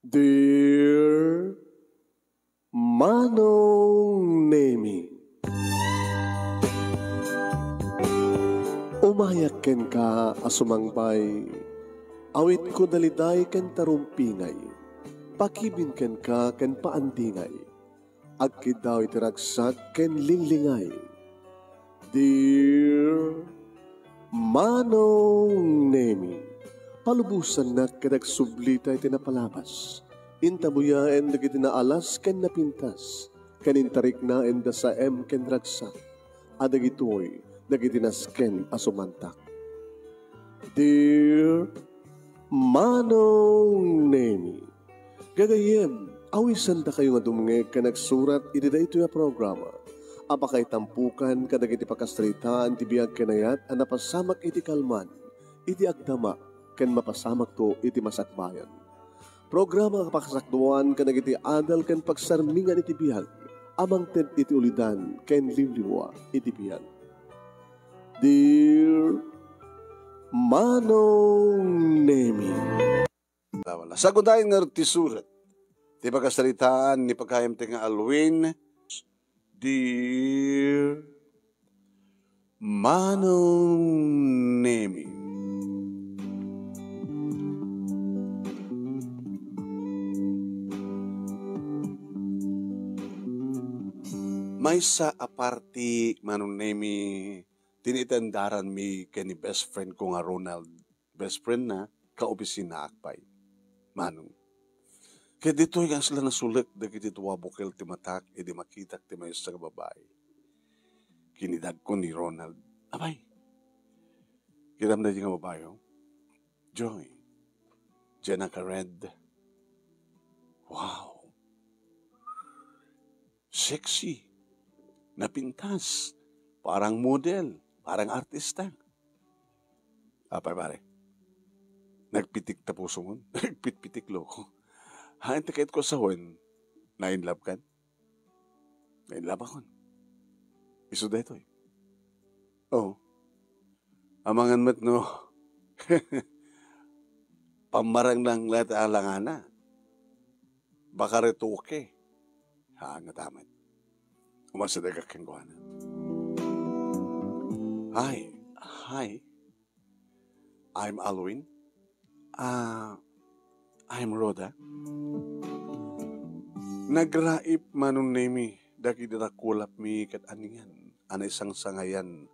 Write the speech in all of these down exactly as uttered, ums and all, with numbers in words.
Dear Manong Nemi, umayak kenka a sumangbay, awitko daliday ken tarumpingay, pakibin kenka ken paandingay, agkiddaw iti ragsak ken linglingay. Dear Manong Nemi, palubosannak ket agsublita iti napalabas. Intabuyaen dagiti naalas ken napintas, ken intariknaen da saem ken ragsak, a dagitoy dagiti nasken a sumantak. Dear Manong Nemi, gagayyem, awisandakayo nga dumngeg ken agsurat iti daytoy a programa a pakaitampukan kadagiti pakasaritaan ti biag ken ayat a napasamak iti kalman, iti agdama, ken mapasamakto iti masakbayan. Programa nga pakasakduan kadagiti adal ken pagsarmingan iti biag a mangted iti ulidan ken liwliwa iti biag. Dear Manong Nemi. Wala, wala. Sagudayen nga ti surat ti pakasaritaan ni pagayam ti nga Alwin. Dear Manong Nemi. Maysa a party, Manong Nemi, ti naitandaranmi ken ni best friend ko nga Ronald, best friend na, kaopisinaak pay. Manong. Ket ditoy nga asla nasulek dagiti dua bukel ti matak idi makitak ti maysa nga babai. Kinidagko ni Ronald. Abay, kitam daydi nga babai, oh. Joy. Diyan naka-red. Wow. Sexy. Napintas. Parang model. Parang artista. Apay, pare. Nagpitik ta pusongon. Nagpitpitik loko. Hain ti kait ko sawen. Na-in love kan? Na-in love akon. Isu daytoy. Oo. Amangan met no. Pammarang lang lahat alangana. Baka retoke. Ha, nga damat. Umasideg kenkuana. Hi. Hi. I'm Alwin. Ah, I'm Rhoda. Nagraip, Manong Nemi, dagiti nakulapmi ket anian a naisangsangayan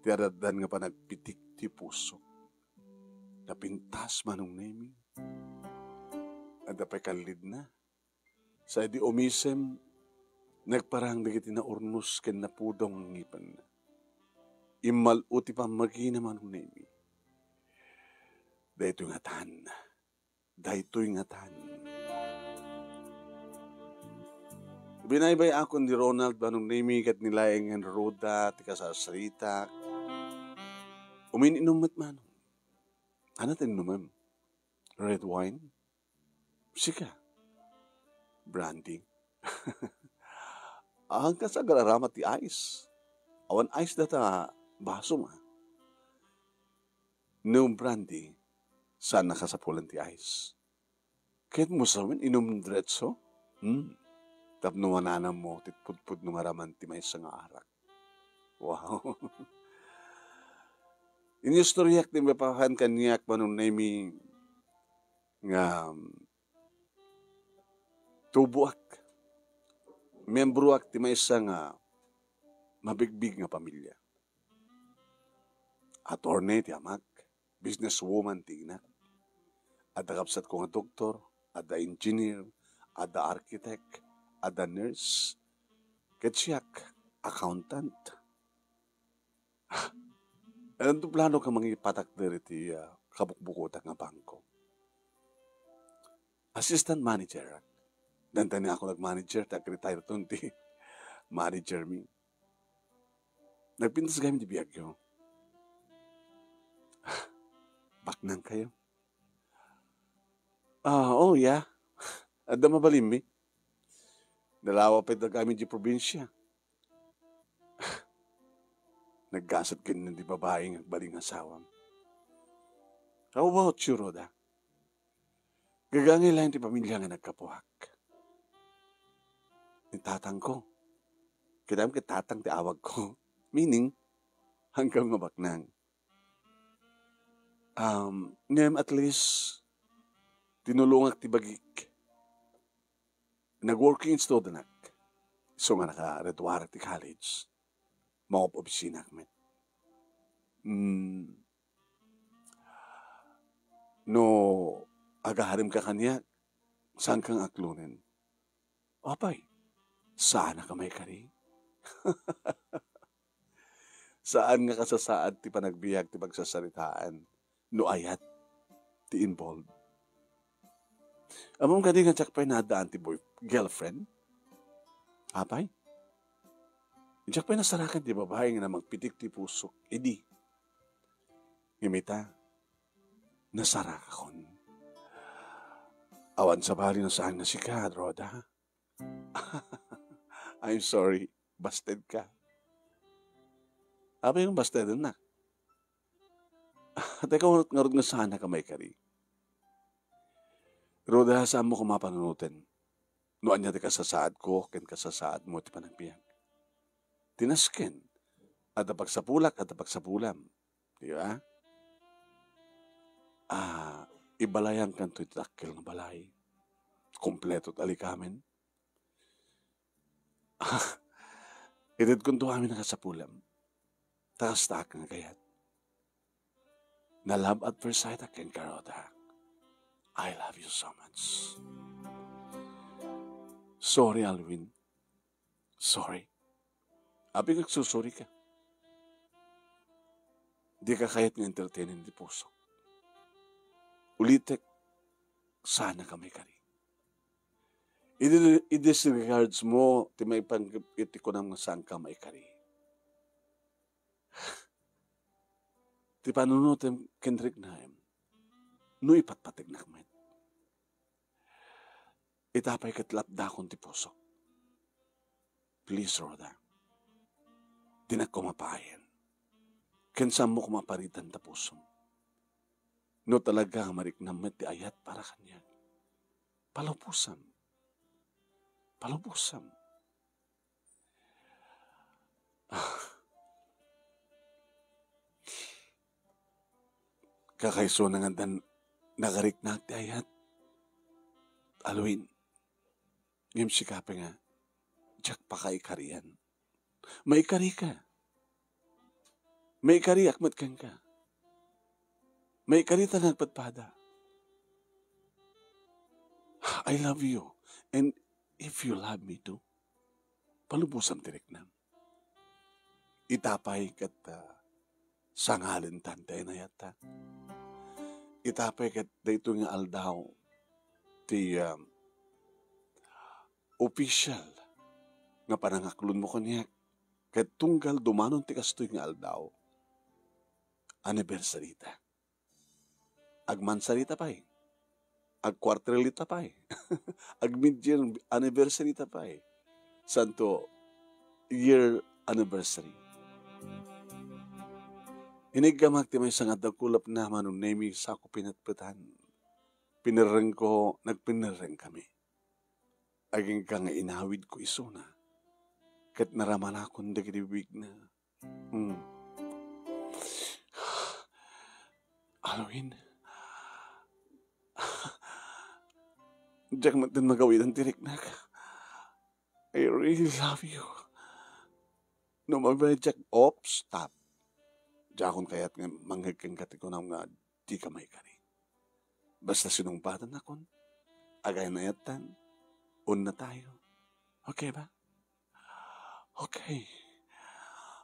ti addan nga panagpitik ti puso. Napintas, Manong Nemi. Adda pay kallidna. Sa idi umisem, nagparang dagiti naurnos ken napudong nga ngipenna. Immal-o ti pammagina, Manong Nemi. Daytoy ngatan. Daytoy ngatan. Binaybay-akon ni Ronald, Manong Nemi, ket ni laeng nga Rhoda, ti kasasaritak. Umin-inum met, Manong. Ania ti inumem? Red wine? Sika? Brandy? Ang kasagaramat ti ice. Awan ice data baso ma. No brandy, saan nakasapulan ti ice. Ket mo sawen, inum diretso? Hmm. Tapno mananam mo ti pudpudno nga raman ti maysa nga arak. Wow. Inistoryak ti mapahan kaniak, Manong Nemi, nga, um, tuboak. Membroak ti maysa nga mabigbig nga pamilia. Attorney ti amak, businesswoman ti inak. Adda kabsatko nga doktor, adda engineer, adda architect, adda nurse. Ket siak, accountant. Addanto planok a mangipatakder iti, ah, kabukbukotak nga bangko. Assistant manager. Dantani ako nag-manager, ti ag-retire ton ti manager mi. Nagpintas gayam ti biagyo. Baknang kayo? Ah, oh, yeah. Adda mabalinmi. Nalawa pay dagami di probinsya. Naggasat ken di babae nga agbalin nga asawam. How about you, Rhoda? Gagangay laeng ti pamilia nga naggapuak. Ni tatangko. Kitaem ket tatang ti awagko. Meaning, hanggang nga baknang. Um, ngem at least, tinulongak ti bagik. Nag-working studentak. Isu nga nakagraduarak ti college. Maop-, opisina kami. Mm. No agaharimka kaniak, saanka nga aklonen. Apay, saannak a maikari? Saan nga kasasaad ti panagbiag ti pagsasaritaan no ayat ti involved. Ammom kadi nga diak pay naaddaan ti boy-, girlfriend? Apay? Diak pay nasarakan ti babai nga namangpitik ti pusok idi. Ngem ita, nasarakakon. Awan sabali no saan nga sika, Rhoda. I'm sorry, busted ka. Apay nga bustedennak? Teka, ngarud nga saannak a maikari. Rhoda, saanmo koma panunoten no ania ti kasasaadko ken kasasaadmo ti panagbiag. Ti nasken, adda pagsapulak, adda pagsapulam. Di ba? Ah, ibalayankan toy dakkel nga balay. Kompleto ti alikamen. Itedkonto amin a kasapulam. Ta kastaak nga agayat. Na-love at first sight ak kenka, Rhoda. I love you so much. Sorry, Alwin. Sorry. Apay nga agsusorry ka? Dika kayat nga entertainen ti pusok. Ulitek, saannak a maikari. Idi, i-disregards mo ti maipanggep iti kunam nga saanka maikari. Ti panunotem ken riknaem, no ipatpategnak met. Ita pay ket lapdakon ti pusok. Please, Rhoda. Dinak koma paayen. Ken saanmo koma paritan ta pusom. No talaga nga mariknam met ti ayat para kaniak, palubosam. Palubosam. Ah. Kakaisuna nga addan nakariknak ti ayat. Alwin, ngem sika pay nga, diak pakaikarian. Maikarika. Maikariak met kenka. Maikarita nga agpadpada. I love you. And if you love me too, palubosam ti riknam. Ita pay ket, ah, sangalentan ti inayattan. Ita pay ket daytoy nga aldaw ti, um, opisyal nga panangaklonmo kaniak, ket tunggal dumanon ti kastoy nga aldaw, anniversary ta. Agmansary ta pay. Ag-quarterly ta pay. Ag-mid-year anniversary ta pay. Santo year anniversary. Iniggamak ti maysa nga adda kulapna, Manong Nemi, sako pinetpetan. Pinerrengko, nagpinerreng kami. Agingga nga inawidko isuna, ket naramanakon dagiti bibigna. Hmm. Alwin, diak met din magawidan ti riknak. I really love you. No mabay diak, op, stop. Diakon kayat nga mangngeg kenka ti kunam nga dika maikari. Basta sinungbatanakon, agayan-ayatan, unna tayo. Okay ba? Okay.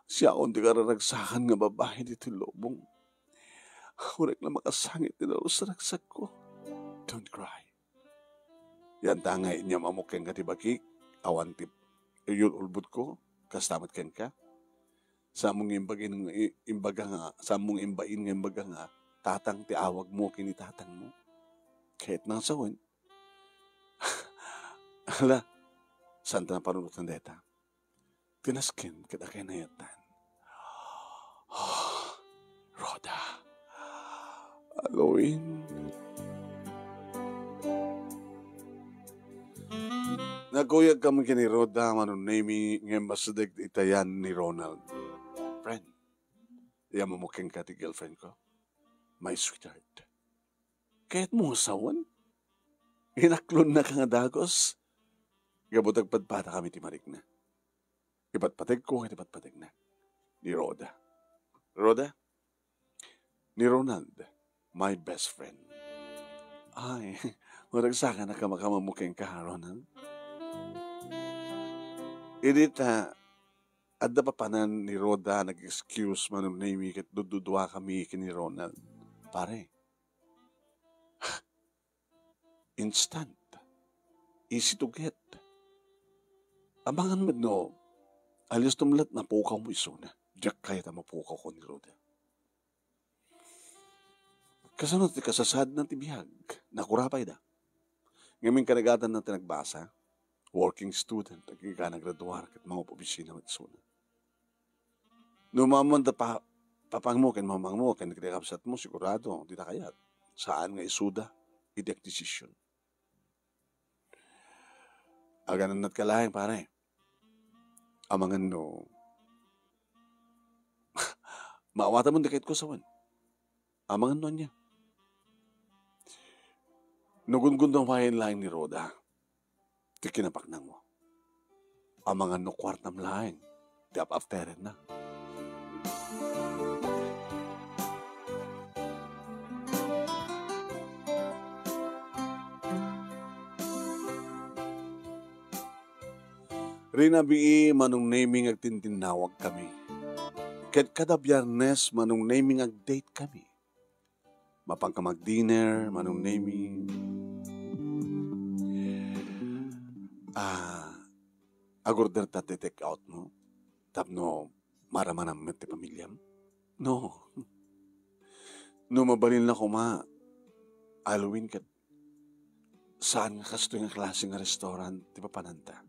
Siakon ti kararagsakan nga babai ditoy lubong. Uray la makasangit ti narusragsagko. Don't cry. Yanta nga inyam-amok kenka ti bagik, awan ti yul-ulbodko, kasta met kenka. Saanmo nga imbagin-, i-, imbaga nga, saanmo nga imbain nga imbaga nga, tatang ti awagmo ken ni tatangmo. Ket nang sawen, ala, saan ta napanunotan dayta? Ti nasken ket agayan-ayatan. Rhoda. Alwin. Nagkuyogkami ken ni Rhoda, Manong Nemy, ngem masdek ti itayan ni Ronald. Friend, ammom kenka ti girlfriend ko? My sweetheart. Kayatmo nga sawen? Inaklonnaka nga dagus. Gapu ta agpadpadakami ti marikna. Ipatpategko ket ipatpategna ni Rhoda. Rhoda, ni Ronald, my best friend. Ay, murag saan a kamakam-ammo kenka, Ronald. Idi ta, adda papanan ni Rhoda nag-excuse, Manong Nemy, ket dududua kami ken ni Ronald. Pare, instant. Easy to get. Amangan met no, alisto met la ti napukawmo isuna. Diak kayat a mapukawko ni Rhoda. Kasano ti kasasaadna ti biag? Nakura pay da. Ngamin, kanaganna ti nagbasa, working student, agingga nagraduar, ket mangup-opisina met isuna. No maammoan ta pa-, papangmo ken mamangmo ken ti kakabsatmo, sigurado, dita kayat. Saan nga isuda iti decision. Aganannatka laeng, pare. Amangan no maawatanmo ti kayatko sawen. Amangan no ania. No gungundomayen laeng ni Rhoda ti kinapaknangmo. Amangan no kuartam laeng ti ap-apterenna. Rinabii, Manong Nemy, nga agtintinnawagkami. Ket kada Biyernes, Manong Nemy, nga ag-date kami. Mapanka mag-dinner, Manong Nemy. Ah, ag-order ta ti take out mo? Tapno maramanam met ti pamiliam? No. No mabalin la koma, Alwin, ket saan nga kastoy nga klase nga restaurant ti papananta?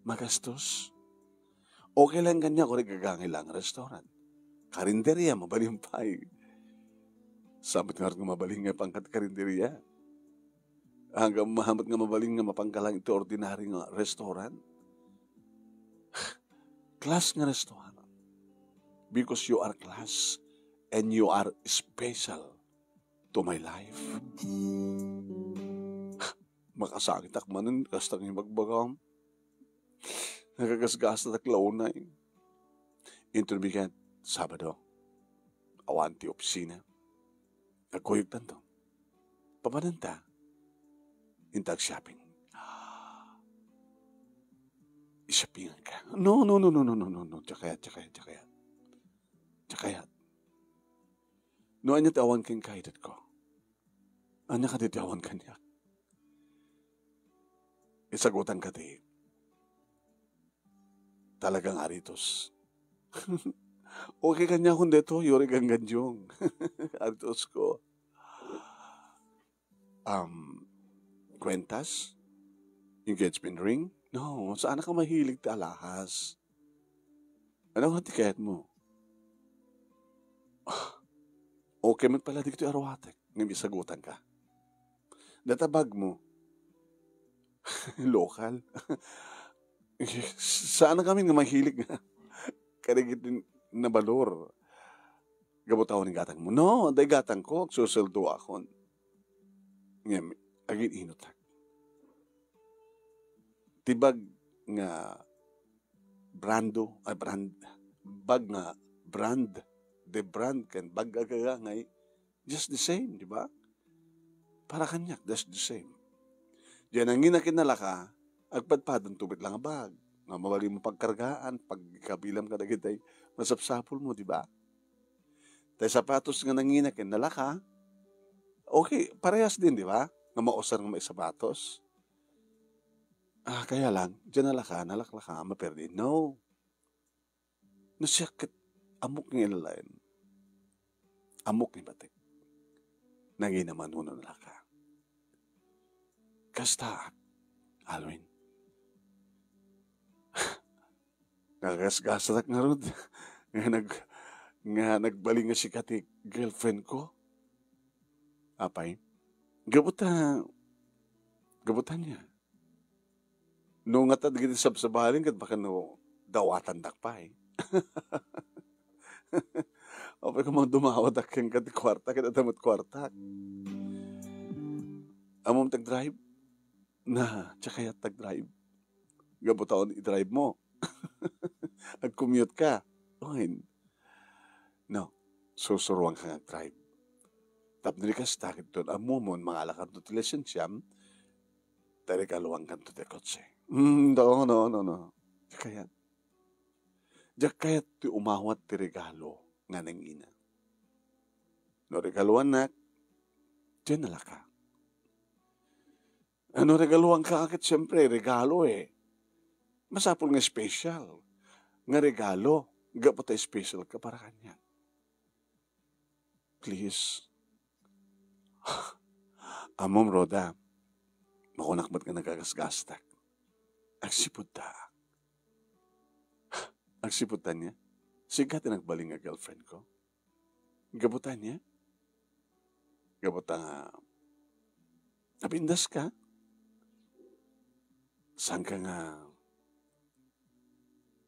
Magastos? Okay lang kaniak, uray gagangay la nga restaurant. Karinderia, mabalin pay. Saan met ngarud nga mabalin nga panka ti karinderia? Anggaman met nga mabalin nga mapanka lang iti ordinary nga restaurant? Class nga restaurant. Because you are class and you are special to my life. Makasakitak manen kasta nga ibagbagam. Nagagasgasatak la unay. Inton bigat, Sabado, awan ti opisina. Nagkuyogtanto. Papananta. Inta ag-shopping. I-shoppingan ka. No, no, no, no, no, no, no, no. Diak kayat, diak kayat, diak kayat. Diak kayat. No, ania ti awan kenka, itedko? Ania kadi ti awan kaniak? Isagutan ka ti talagang aritos. Okay kaniak kun detoy, uray ganggandiong. Aritos ko. Um, kwentas? Engagement ring? No, saan ka mahilig ti alahas. Ano nga ti kayat mo? Ah, okay met pala dagitoy a ruatek, ngem isagutan ka. Data bag mo. Lokal. Saan kami nga mahilig nga kadagiti nabalor. Gapu ta awan gatang mo. No, adda gatang ko, agsusueldoakon. Ngem, agin-inutak. Ti bag nga brando, ay, brand, bag nga brand, the brand ken bag nga gagangay, just the same, di ba? Para kaniak, just the same. Diay nangina ken nalaka, agpadpadanto met la nga bag nga mabalin mo pagkargaan, pagkabilam kadagiti masapsapul mo, di ba? Tay sapatos nga nangina ken nalaka, okay, parehas din, di ba? Nga mausar nga maisapatos. Ah, kaya lang, diay nalaka, nalaklaka, maperdi. No. No siak ket ammok nga ilalaen. Ammok nga ibatek. Nangina man wenno nalaka. Kasta, Alwin. Nagasgasatak ngarud nga nag-, nga nagbalin nga sika ti girlfriend ko. Apay? Gapu ta, gapu ta ania? No ngata dagiti sabsabali, ket baka no dawatandak pay. Apay koma dumawatak kenka ti kuarta, ket adda met kuartak. Ammom ti agdrive? Na, diak kayat ti agdrive. Gapu ta on i-drive mo. Ag-commute ka. Wen. No, susuroanka nga agdrive. Tapno di kasta, ket ammom, mangalakam ti lisensiam, ta regaluankan ti kotse. Mm, no, no, no, no. Diak kayat. Diak kayat ti umawat ti regalo nga nangina. No regaluannak, diak nalaka. Ano regaluanka ket, siyempre, regalo, eh. Masapul nga special nga regalo, gapu ta special ka para kaniak. Please. Ammom, Rhoda, makunak met nga nagagasgastak. Agsipud ta. Agsipud ta ania? Sika ti nagbalin nga girlfriend ko. Gapu ta ania? Gapu ta nga napindaska? Saanka nga,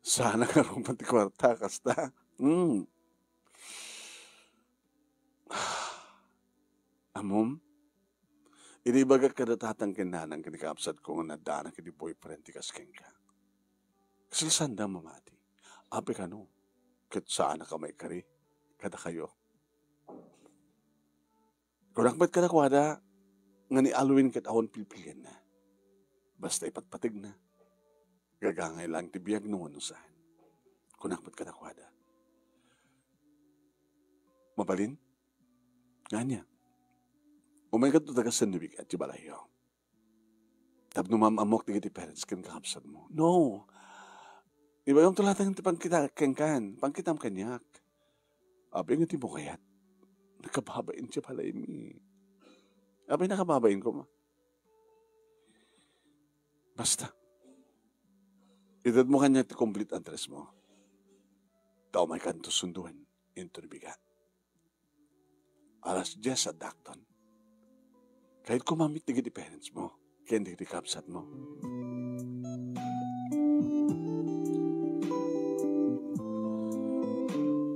saan nga rumbeng ti kuarta, kasta? Hmm. Ammom, idi ibagak kada tatang ken nanang ken ni kakabsatko nga naddaanak iti boyfriend ti kas kenka, kasla saanda mamati. Apay kano, ket saannak a maikari kadakayo. Kunak met kadakuada nga ni Alwin ket awan pilpilienna. Basta ipatpategna, gagangay laeng ti biagna wenno saan. Kunak met kadakuada. Mabalin? Nga ania? Umaykadto ta gasen ni Big Ed ti balayyo. Tapno maam-ammok dagiti parents ken kakabsatmo. No. Ibagamto laeng ti pangkita kenkan, pangkitam kaniak. Apay nga dimo kayat? Nakababain ti balaymi. Apay nakababain koma? Basta. Itedmo kaniak ti complete address mo. Ta umaykanto sunduen inton bigat. Alas dies adda akton. Kayatko mamit dagiti parents mo ken dagiti kabsatmo.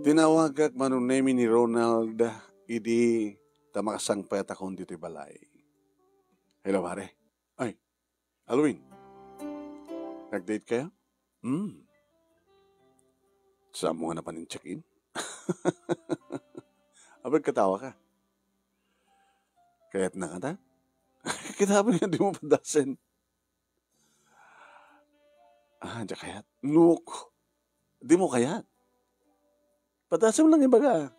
Tinawagak manunemi ni Ronald idi ta makasangpetakon ditoy balay. Hello, pare. Ay, Alwin. Nag-date kayo? Hmm. Saan mo nga napan in check-in? Apay, katawa ka. Kayatna kata? Kita ba nga di mo padasen? Ah, di kayat. Nuk. Di mo kayat. Padasem lang ibaga.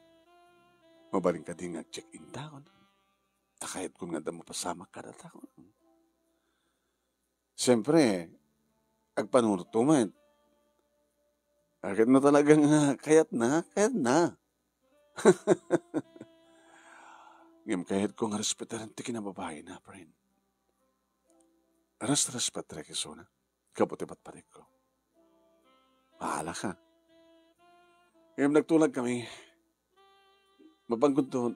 Mabalin kadi nga check-in ta, kunak. Ta kayat ko nga adda mapasamak kadata, kunak. Siyempre, agpanunotto met. Ket no talaga nga kayatna, kayatna. Ngem kayatko nga respetaren ti kinababaina, friend. Res-, respetarek isuna gapu ti patpategko. Bahala ka. Ngem nagtulag kami. Mapankunto,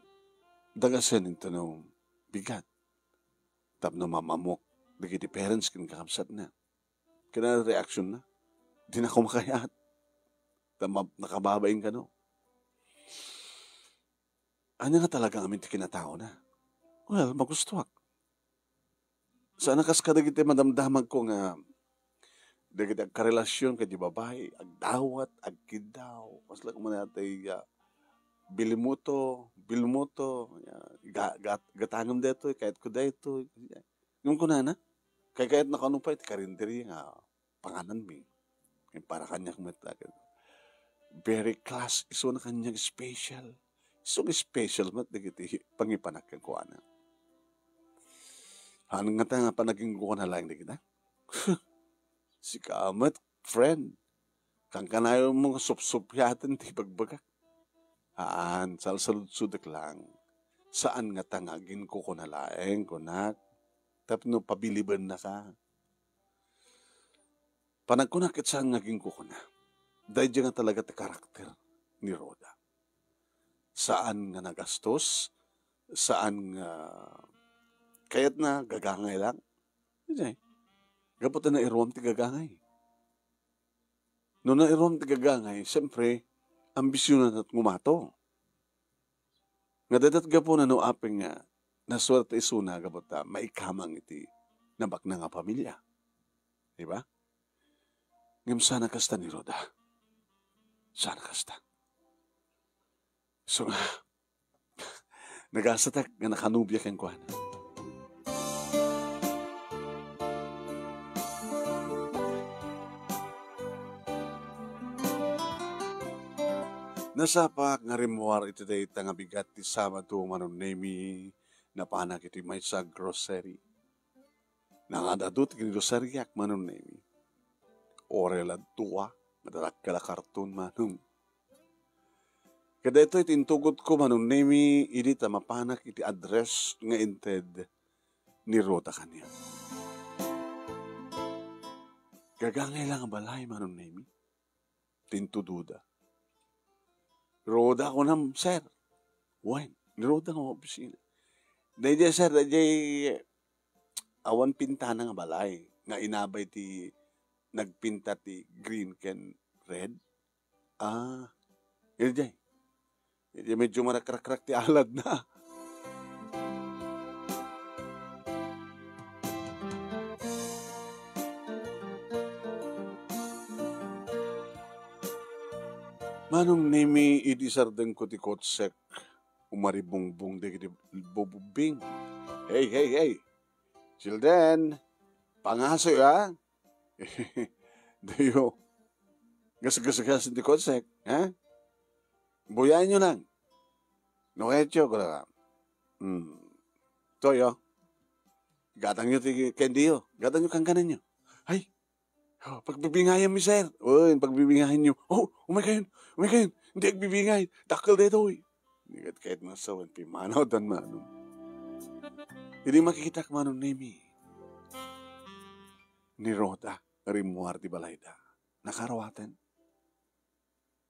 dagasen intano bigat. Tapno maam-ammok dagiti parents ken kakabsatna. Ken reaction na. Di na ko makayat. Ta ma-, nakababain kano. Ania nga talaga amin ti kinataona? Well, magustuak. Saan a kas kadagiti madamdamagko nga dagiti agkarelasion ken di babai, agdawat, agkiddaw, kasla koma natay, ah, bilmuto, bilmuto, ya, ga-, gat-, gatangem daytoy, kayatko daytoy. Ngem kunana, kay kayatna kano pay ti karinderya nga pangananmi. Ngem para kaniak met, ah, very class, isuna kaniak special. Isu nga special met dagiti pangipanak kenkuana. Haan ngata nga panaginkuana laeng dagita? Sika met, friend. Kankanayon mo nga supsupiaten ti ibagbagak. Haan, salsaludsodek lang. Saan ngata nga aginkukuna laeng, kunak, tapno pabilibennaka. Panagkunak ket saan nga aginkukuna. Daydiay nga talaga ti karakter ni Rhoda. Saan nga nagastos, saan nga kayatna, gagangay lang. Idiay. Gapu ta nairuam ti gagangay. No nairuam ti gagangay, siyempre, ambisionan at ngumato. Nga dayta ti gapuna no apay nga nasuerte isuna gapu ta maikamang iti nabaknang a pamilia. Di ba? Ngem sana kasta ni Rhoda. Sana kasta. So nga, nagasatak nga nakanubia kenkuana. Nasapak nga rimmuar iti dayta nga bigat ti Sabado, Manong Nemi, napanak iti maysa a grocery. Nangan adu ti gingroseriak, Manong Nemi. Uray la dua, madadakkel a karton, Manong. Kadaytoy ti intugotko, Manong Nemi, idi ta mapanak iti address nga inted ni Rhoda kaniak. Gagangay la nga balay, Manong Nemi. Tintudoda. Rhoda, kunam, sir. Wen, ni Rhoda nga opisina. Daydiay, sir, daydiay awan pintana nga balay nga inabay ti nagpinta ti green ken red. Ah, daydiay. Daydiay medyo marakrakrak ti aladna. Manong Nemi, idi sardengko ti kotsek, umaribungbong dagiti bububbing. Hey, hey, hey! Children, pangasoy, a? Diyo gasgasgasen ti kotsek, a? Buyaenyo lang. No kayatyo, kunana. Hmm. Toyo, gatangyo ti candyyo. Gatangyo kankanenyo. Ay, oh, pagbibingayanmi, sir. Uy, pagbibingayanyo. Oh, umay kayon. Umay kayon. Hindi agbibingay. Dakkel daytoy. Ni ket ket masawen pimmanaw dan Manong. Idi makitak, Manong Nemi, ni Rhoda, rimmuar ti balayda. Nakaruaten.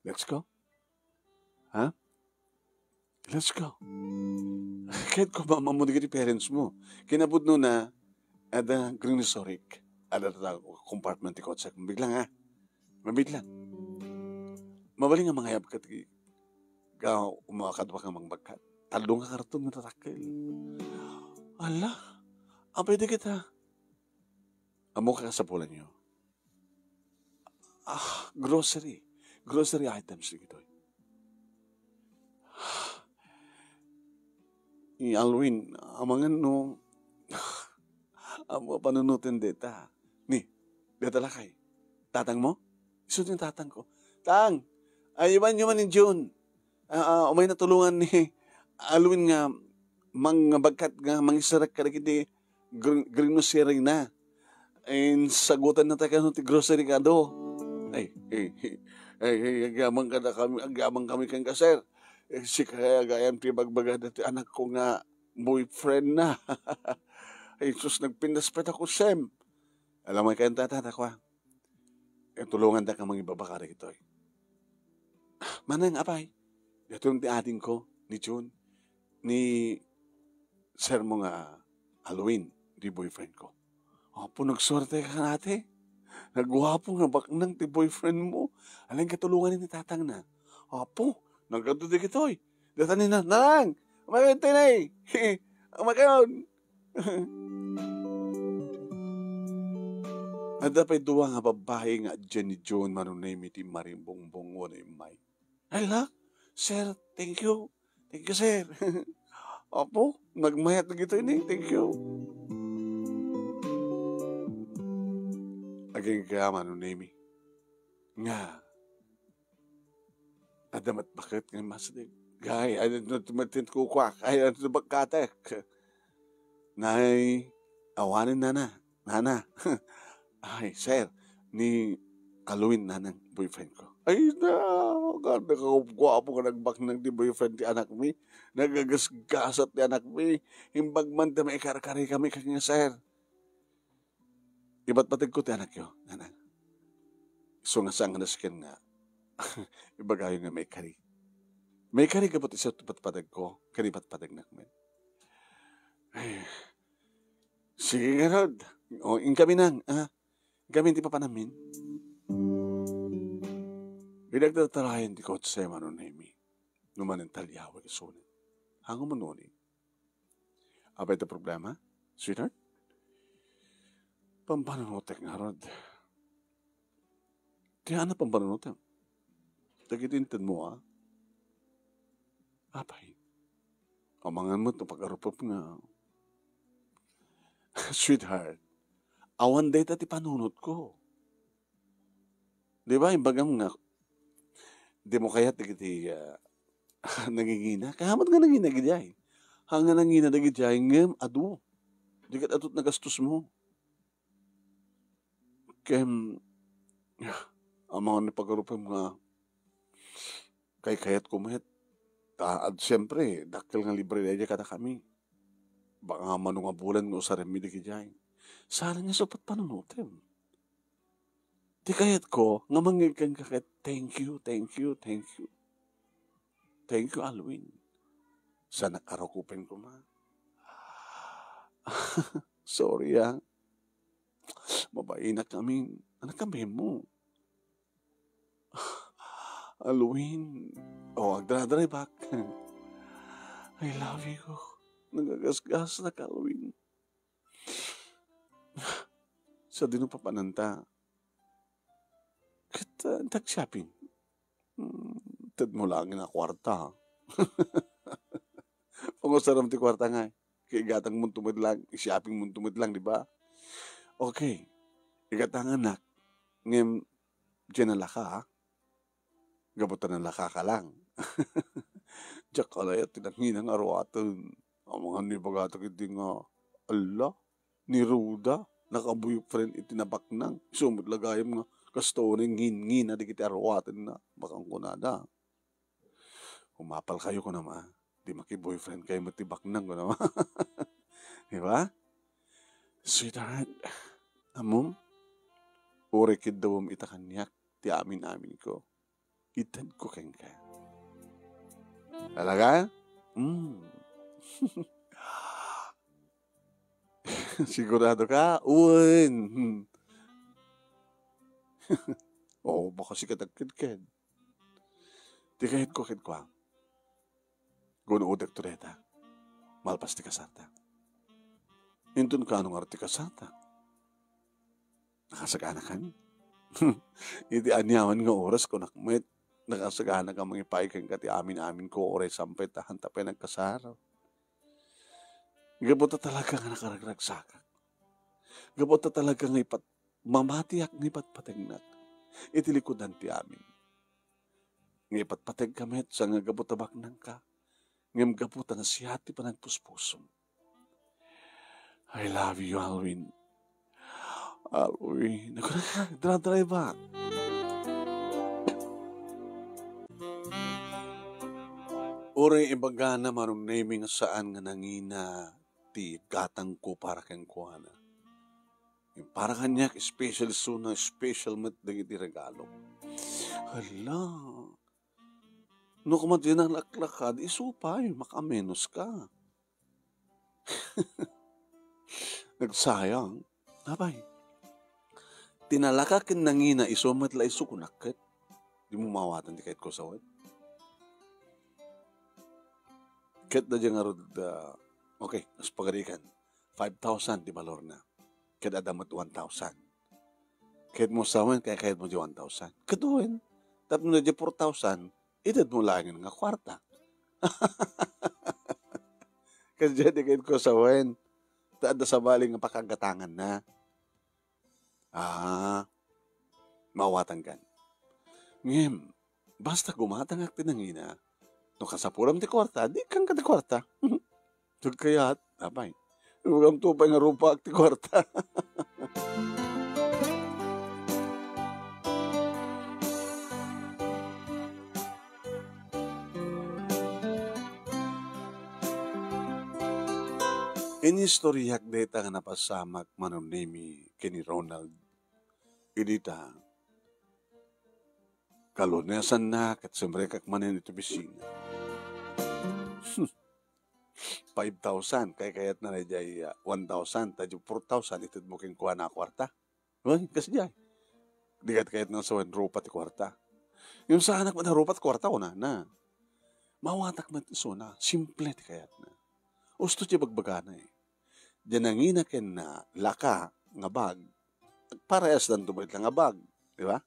Let's go. Ha? Let's go. Ket kumamammo dagiti parents mo. Kinapudnona, adda green sorik. Adda ta compartment ti kotse. Mabiglang, ha? Mabiglang. Mabalin nga mangayab ka ti, ka, umakadwa ka mangbagkat. Tallo nga karton nga tatakkel. Ala, apay di kita. Ammo ka kasapulanyo. Ah, grocery. Grocery items dagitoy. Ni Alwin, amangan no, ammo a panunoten deta. Ni, deta lakay. Tatang mo? Isu ni tatang ko. Tang, aywan yo man ni June. Ah, ah, umay natulongan ni Alwin nga mang-, bagkat nga mangisarek kadagiti gr-, grocery na. Insagutan na tayo kano ti grocery kado. Ay, ay, ay, ay, agyaman kada kami, agyaman kami kan ka, sir. Eh, si kaya gayam ti bagbaga dati anak ko nga boyfriend na. Ay, sus, nagpindaspet ako, Sem. Alam mo, kayo tata, takwa. Eh, tulungan da ka mangibabaka dagitoy. Manang, apay, daytoy ti ading ko, ni June, ni sir mo nga Halloween, di boyfriend ko. Apo, nagsuerte ka, ate. Nagwapo nga baknang ti boyfriend mo. Alang katulungan ni tatang na. Apo, nagadu di kitoy. Datan ni na, Nang! Umay kayon, tinay! Umay kayon! Adda pay dua nga babbai nga adda ni June, Manong Nemi, ti marimbongbong wenno immay. Ay, la, sir, thank you. Thank you, sir. Apo, nagmayat na gito ini. Thank you. Aging ka, Manong Nemi. Nga, adda met baket nga masdeg. Ay, ano, ano, tumatin kukwak. Ay, ano, bagkatek. Nay, awanen, nana. Nana. Ay, sir, ni Alwin, nanang, boyfriend ko. Ay, na, kada ka guwapo nga nagbaknang ti boyfriend ti anak mi. Nagagasgasat ti anak mi. Imbag man ti maikarkari kami kanya, sir. Ipatpateg ko ti anakyo, nanang. Isu nga saan nga nasken nga ibagayo nga maikari. Maikari gapu ti isu ti patpateg ko, ken ipatpateg nak men. Ay, sige ngarud. O, inkami nang, ah. Gamin ti papanammin. Idi agtartarayan ti kotse, Mano Nemi, no manen taliawek isunit. Hango man uni. Apay ti problema, sweetheart? Pampanunotek ngarud. Kaya ano pampanunotek? Dagiti inted mo, ah? Apay? Amangan mo ito pag-arupop nga. Sweetheart, awan dayta ti panunot ko. Di ba, imbagam nga, di mo kayat dagiti, ah, nangingina. Kaya mo nga nangina gidi ay. Hanga nangina dagiti ay, ngem adu. Di ket adu ti nagastos mo. Ken, amangan ni pag-arupem nga, kaykayat ko met. Ta, at siyempre, dakkel nga libre daydi kadakami. Baka nga mano nga bulan nga usarem mi dagiti ay. Saan nga supat panunutem? Ti kayat ko, nga mangngeg kenka ket, "Thank you, thank you, thank you. Thank you, Alwin." Sa nakarukupen ko ma. Sorry, ah. Mabainak kami. Ano kami mo? Alwin. Oh, agdra-drive back. I love you. Nagagasgas na ka, Alwin. Sa dino papananta. Ket, ah, nag-shopping. Hmm, ted mo lang nga kwarta. Pangusaram ti kwarta nga. Kay igatang mo tumed lang, i-shopping mo tumed lang, di ba? Okay. Igatanganak. Ngem, diyan nalaka, ah. Gapu ta nalaka ka lang. Diak kayat ti nangina nga aruaten. Amangan ni bagata iti nga, ala, ni Ruda, naka-boyfriend iti nabaknang. Isu met la gayam nga, kasta unay ngin-ngina dagiti aruatenna. Bakan kunada. Umapal kayo, kuna ma. Di maki-boyfriend kayo met ti baknang, kuna ma. Di ba? Sweetheart, amom, uray kiddawem ita kaniak ti amin-amin ko. Itedko kenka. Talaga? Mm. Sigurado ka? Wen. Oh, baka sika nagkedked. Ti kayatko kenkuana. Gun-odek to dayta. Malpas ti kasarta. Inton kaano nga ti kasarta? Nakasaganakan? Iti aniaman nga oras, kunak met, nakasagana ka mangipaay kenka ti amin-amin ko, uray sampay ta, haan ta pay nagkasar. Gapu ta talaga nga nakaragragsakak. Gapu ta talaga nga ipat-, mamatiak nga ipatpategnak iti likudan ti amin. Nga ipatpategka met, saan nga gapu ta baknangka, ngem gapu ta nasia ti panagpuspusom. I love you, Alwin. Alwin, ako na ka, dra-drive back. Uray ibagana, Mano Nemi, nga saan nga nangina ti gatangko para kenkuana. Para kaniak, special isuna, special met dagiti regalo. Hala. No koma di nalaklakad, isu pay, makamenos ka. Nagsayang. Apay. Ti nalaka ken nangina, isu met la isu, kunak ket. Di mo maawatan ti kayatko sawen. Ket da diay ngarud, ah, okay, mas pagarikan. Five thousand ti balorna. Ket adda met one thousand. Ket mo sawen, kaykayat mo diay one thousand. Ket wen, tapno na diay four thousand, ited mo laengen nga kwarta. Ket diay ti kayatko sawen, ta adda sabali nga pakagatanganna. Ah, maawatan kan. Ngem, basta gumatangak ti nangina, no kasapulam ti kwarta, di ikkanka ti kwarta. Diak kayat, apay. Ibagamto pay nga rupaak ti kwarta. Inistoriak dayta nga napasamak, Mano Nemi, ken ni Ronald. Idi ta, kalunesanna ket sumrekak manen iti opisina. Five thousand, kaykayatna daydiay, ah, one thousand, ta diay four thousand, ited mo kenkuana a kwarta. Wen, kas diay. Di ket kayatna sawen rupa ti kuarta. Ngem saanak met a rupa ti kuarta, kunana. Maawatak met isuna, simple ti kayatna. Usto ti bagbagana, eh. Diay nangina ken nalaka nga bag, parehasdanto met la nga bag, di ba?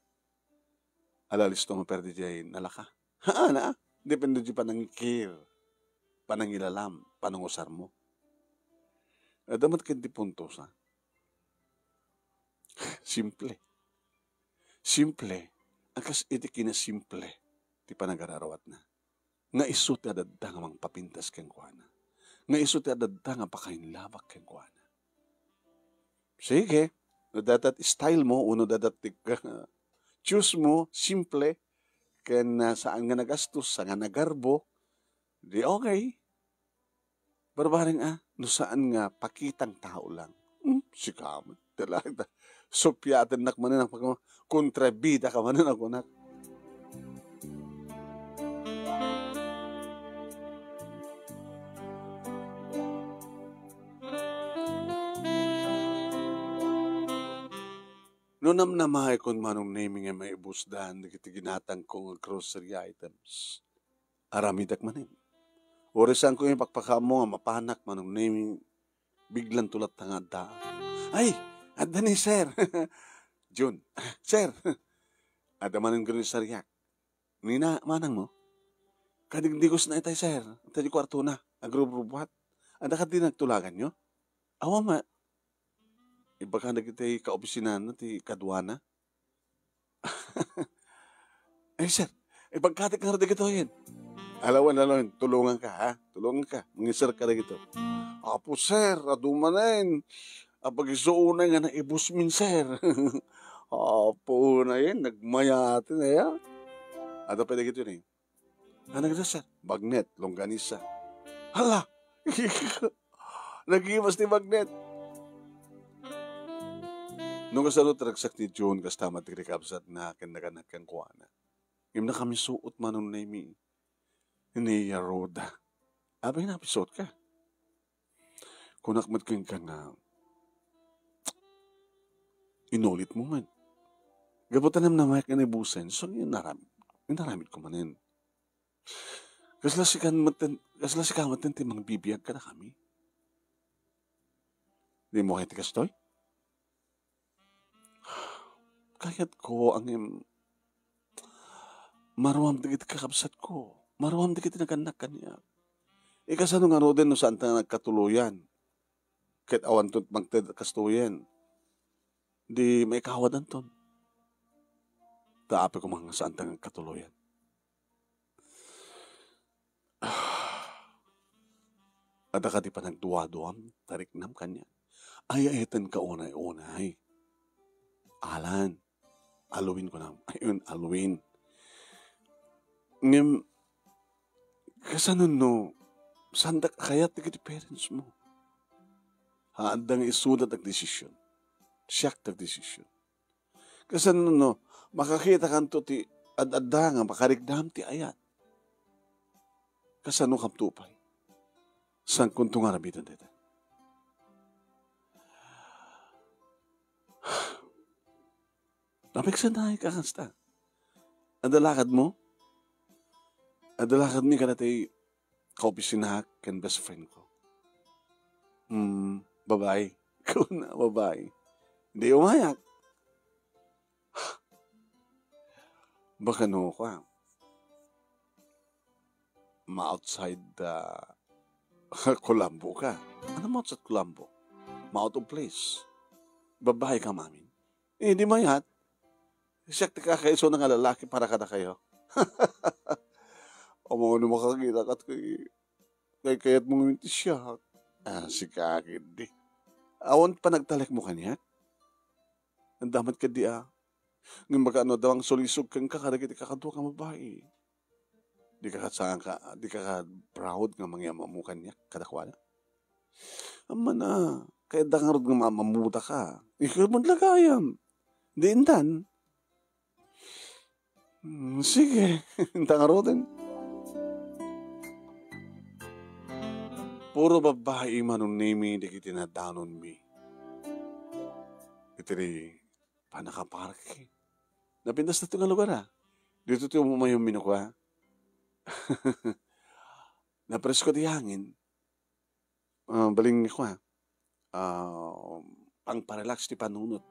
Ala, listo nga perde diay nalaka. Haan, ah. Depende ti panangikir, panangilalam, panangusarmo. Adda met ket ti puntos, ah. Simple. Simple. A kas iti kinasimple ti panagararawatna. Nga isu ti adda nga mangpapintas kenkuana. Nga isu ti adda nga pakainlabak kenkuana. Sige, no dayta ti style mo, wenno dayta ti choice mo, simple, ken, ah, saan nga nagastos, saan nga nagarbo, di okay. Barbareng, ah, no saan nga pakitang tao lang. Hmm, sika met. Talaga. Supiatennak manen, kontrabida ka manen, a kunak. No namnamaekon, Manong Nemi, nga maibusdan dagiti ginatangko nga grocery items, aramidek manen. Uray saanko nga ipakpakaammo nga mapanak, Manong Nemi, biglanto latta nga adda. Ay, adda ni Sir. Jun, Sir, adda manen grocery-ak. Nina, manangmo? Kadigdigosna itay, Sir. Itay ti kuartona. Agrubrubbuat. Adda kadi nagtulaganyo? Awan met. Ibaga dagiti kaopisinana ti kaduana. Ay, Sir, ibagkatek ngarud dagitoyen. Ala wen, ala wen, tulonganka, ha? Tulonganka. Mangiserka dagito. Apo, Sir, adu manen. Apag-isu unay nga naibusmin, Sir. Apo, unayen, nagmayaten aya. Adda pay dagitoy ni. Ano nga, Sir? Bagnet, longganisa. Hala! Nagimas ti bagnet. No kasano ti ragsak ni Jun, kasta met ti kabsatna ken naganak kenkuana. Ngem nakamisuot, Manong Nemi, ni Yaroda. Apay, napisuotka? Kunak met kenka nga, inulitmo met. Gapu ta namnamaek nga naibusen, so, inaram-, inaramidko manen. Kasla sika met, kasla sika met ti mangbibiag kadakami. Dimo kayat ti kastoy? Kayatko, ngem maruam dagiti kakabsatko. Maruam dagiti nagannak kaniak. Ikasano ngaruden no saanta nga nagkatuloyan? Ket awanto mangted kastoyen. Di maikawadanton. Ta apay koma nga saanta nga nagkatuloyan? Adda kadi panagduaduam, tariknam kaniak? Ay-ayatenka unay-unay. Alan, Alwin, kunam. Ayun, Alwin. Ngem, kasano no, saandak a kayat dagiti parents mo? Haan da nga isuda ti agdesisyon. Siak ti agdesisyon. Kasano no, makakitakanto ti ad-adda nga makariknam ti ayat? Kasano kamto pay? Saankonto nga aramiden dayta? Napigsanay ka kasta. Adda lakadmo? Adda lakadmi kadagiti kaopisinaak ken best friend ko. Hmm, babai. Kuna, babai. Di umayak. Baka no ka. Ma-outside, ah, Colombo ka. Ano ma-outside Colombo? Ma-out of place. Babai ka, mamin. Eh, di mayat. Siak ti kakaisuna nga lalaki para kadakayo. Amangan no makakita kat kay, kay kayat mo ngayon ti siak. Ah, sika, agid di. Awan panagtalek mo kaniak? Ang damat ka di, ah. Ngem baka no, adda mangsulisog kenka kadagiti kakadua nga babai. Di ka kasangka, di ka ka-proud nga mangyam-ammo kaniak kadakuada? Ammana, kayatda ngarud nga maammuda ka. Ikaw met la gayam. Di intan. Hmm, sige, intan ngaruden. Puro babbai, Manong Nemi, dagiti nadanonmi. Iti Pannakapark. Napintas daytoy nga lugar, a. Ditoy ti umayom, Mino, kua. Napresko ti hangin. Ah, balin nga kua, ah, pangparelax ti panunot.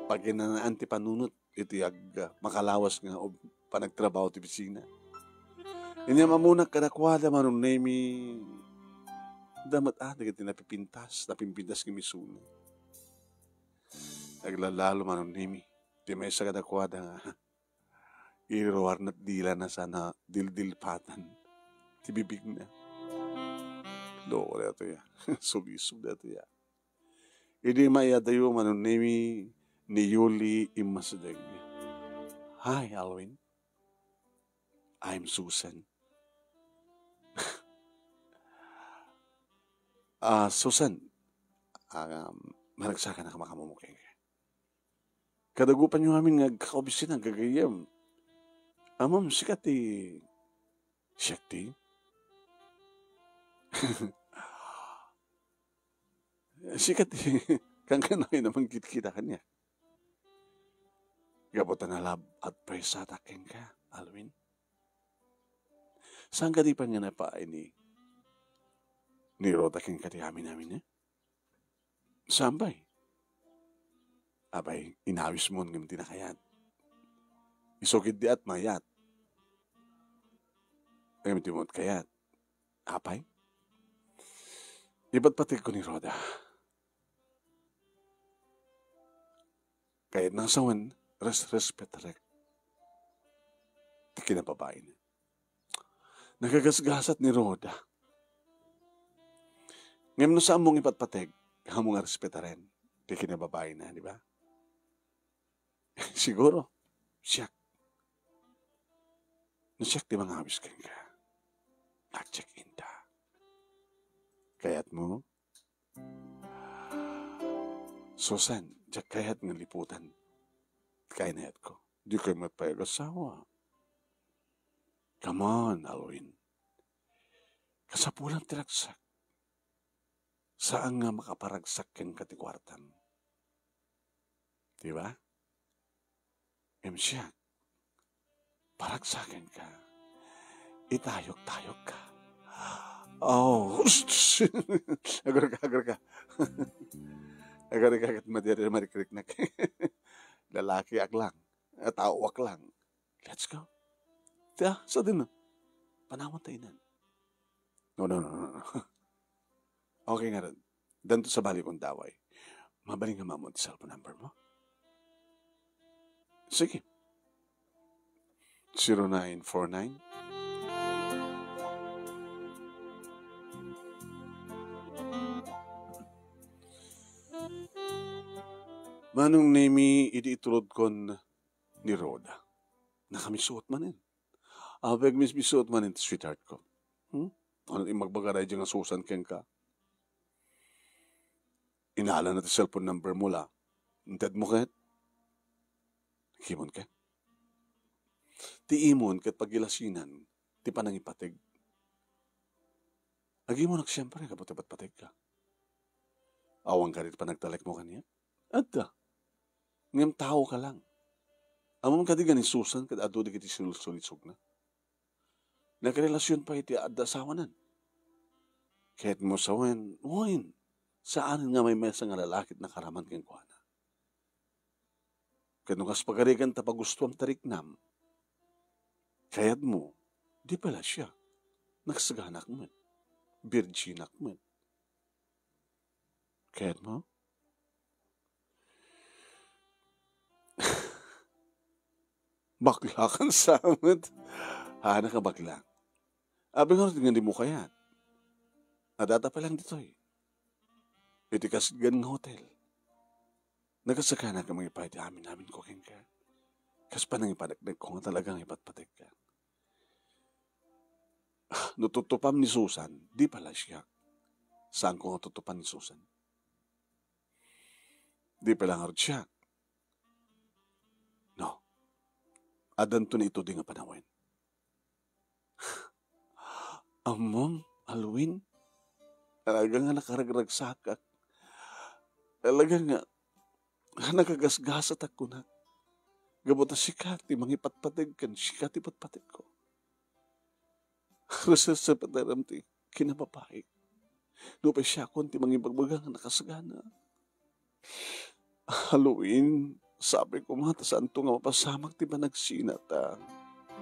Paginanaan ti panunot iti ag-, makalawas nga ob-, panagtrabaho ti opisina. Inyam ammonak kadakuada, Manong Nemi, adda met, a, dagiti napipintas, napimpintas nga misuna. Naglalalo, Manong Nemi, ti maysa kadakuada nga iruarna ti dilana sana dildilpatan ti bibigna. Loko daytoy, a. Sulisog daytoy, a. Idi maiyadayo, Manong Nemi, ni Yuli immasideg. "Hi, Alwin. I'm Susan." "Ah, Susan, um, maragsakan a makaammomo kenka. Kadagupanyo amin nga agkakaopisina, gagayyem. Ammom, sika ti," "Siak ti?" "Sika ti kankanayon a mangkitkita kaniak. Gapu ta na-love at first sight-ak kenka, Alwin. Saan kadi pay nga napaay ni, ni Rhoda kenka ti amin-amin, a?" "Saan pay?" "Apay, inawismon ngem di na kayat. Isu ketdi a mayat. Ngem di met kayat. Apay? Ipatpategko ni Rhoda. Kayatna nga sawen, res-, respetarek ti kinababaina." Nagagasgasat ni Rhoda. Ngem no saanmo nga ipatpateg, ammom nga respetaren ti kinababaina, di ba? "Siguro, siak. No siak ti mangawis kenka, agdiak inta. Kayatmo?" "Susan, diak kayat nga liputan ti kainayatko. Dikay met pay agasawa." "Come on, Alwin. Kasapulam ti ragsak. Saan nga makaparagsak kenka ti kuartam. Di ba? Ngem siak, paragsakenka. Itayok-tayokka." "Oh, agurka, agurka. Agurka ket madi-, madikriknak. Lalakiak lang. Taoak lang. Let's go. Ti, a, sadino? Panawanta inan." "No, no, no, no, no. Okay ngarud. Danto sabali kon daway. Mabalin nga ammom ti cellphone number mo?" "Sige. Zero nine four nine." Manong Nemi, idi itulodkon ni Rhoda, nakamisuot manen. Apay, agmismisuot manen ti sweetheart ko. Hmm? Ano ti imbagbaga daydiay nga Susan kenka? Inalana ti cellphone number mo la. Intedmo ket? Agimon ket? Ti imon ket pagilasinan ti panangipateg. Agimonnak siempre gapu ta ipatpategka. Awan kadi ti panagtalekmo kaniak? Adda. Ngem taoka lang. Ammom kadi nga ni Susan ket adu dagiti sul-, sulisogna? Nagrelasion pay iti adda asawanan. Kayatmo sawen, wen, saan nga maymaysa nga lalaki ti nakaraman kenkuana. Ket no kas pagarigan ta pagustuam ti riknam, kayatmo, di pay la siak. Nagsaganak met. Birginak met. Kayatmo? Baklakan sa met. Haanak a bakla. Apay ngarud nga dimo kayat? Adda ta pay lang ditoy. Iti kasdian nga hotel. Nagasaganak nga mangipay ti amin-aminko kenka. Kas panangipaneknekko nga talaga nga ipatpategka. No tutupam ni Susan, di pay la siak. Saanko nga tutupan ni Susan. Di pay la ngarud siak. No. Addanto ni itudi nga panawen. Ammom, Alwin, talaga nga nakaragragsakak. Talaga nga Nagagasgasatak kunak. Gapu ta sika ti mangipatpateg ken sika ti patpategko. Reserserbatarem ti kinababaik. Nupay siakon ti mangibagbaga nga nakasagana. Halloween, sapay koma ta saanto nga mapasamak ti panagsinata.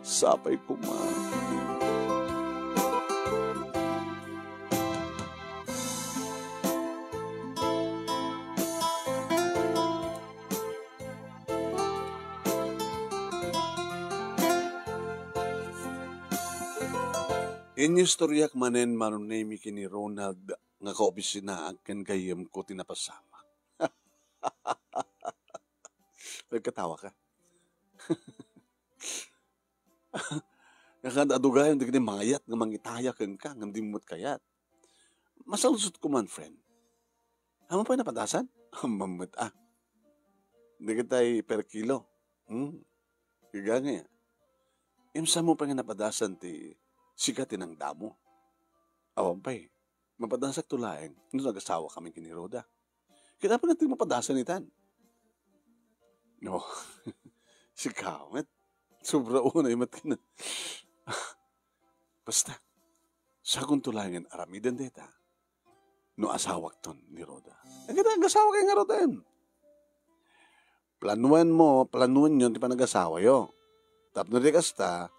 Sapay koma. Inistoriak manen, Manong Nemi, ken ni Ronald nga kaopisinaak ken gayyemko ti napasamak. Nagkatawa ka. Nga kan adugayam dagiti mangayat nga mangitaya kenka ngem di met kayat. Masaludsodko man, friend. Ammom pay napadasan? Ammom met, ah. Dagitay per kilo. Hmm. Gagangay. Imsa mo pay nga napadasan ti sika ti nangdamo. Awan pay. Mapadasakto laeng no nagasawa kami ken ni Roda. Ket apay nga ti mapadasan itan? No. Sika met. Sobra unay met ken. Basta, sagunto laengen aramiden dayta no asawakton ni Roda. Agada, agasawa kay nga Roda, em. Planuenmo, planuenyo ti panagasawayo. Tapno di kasta,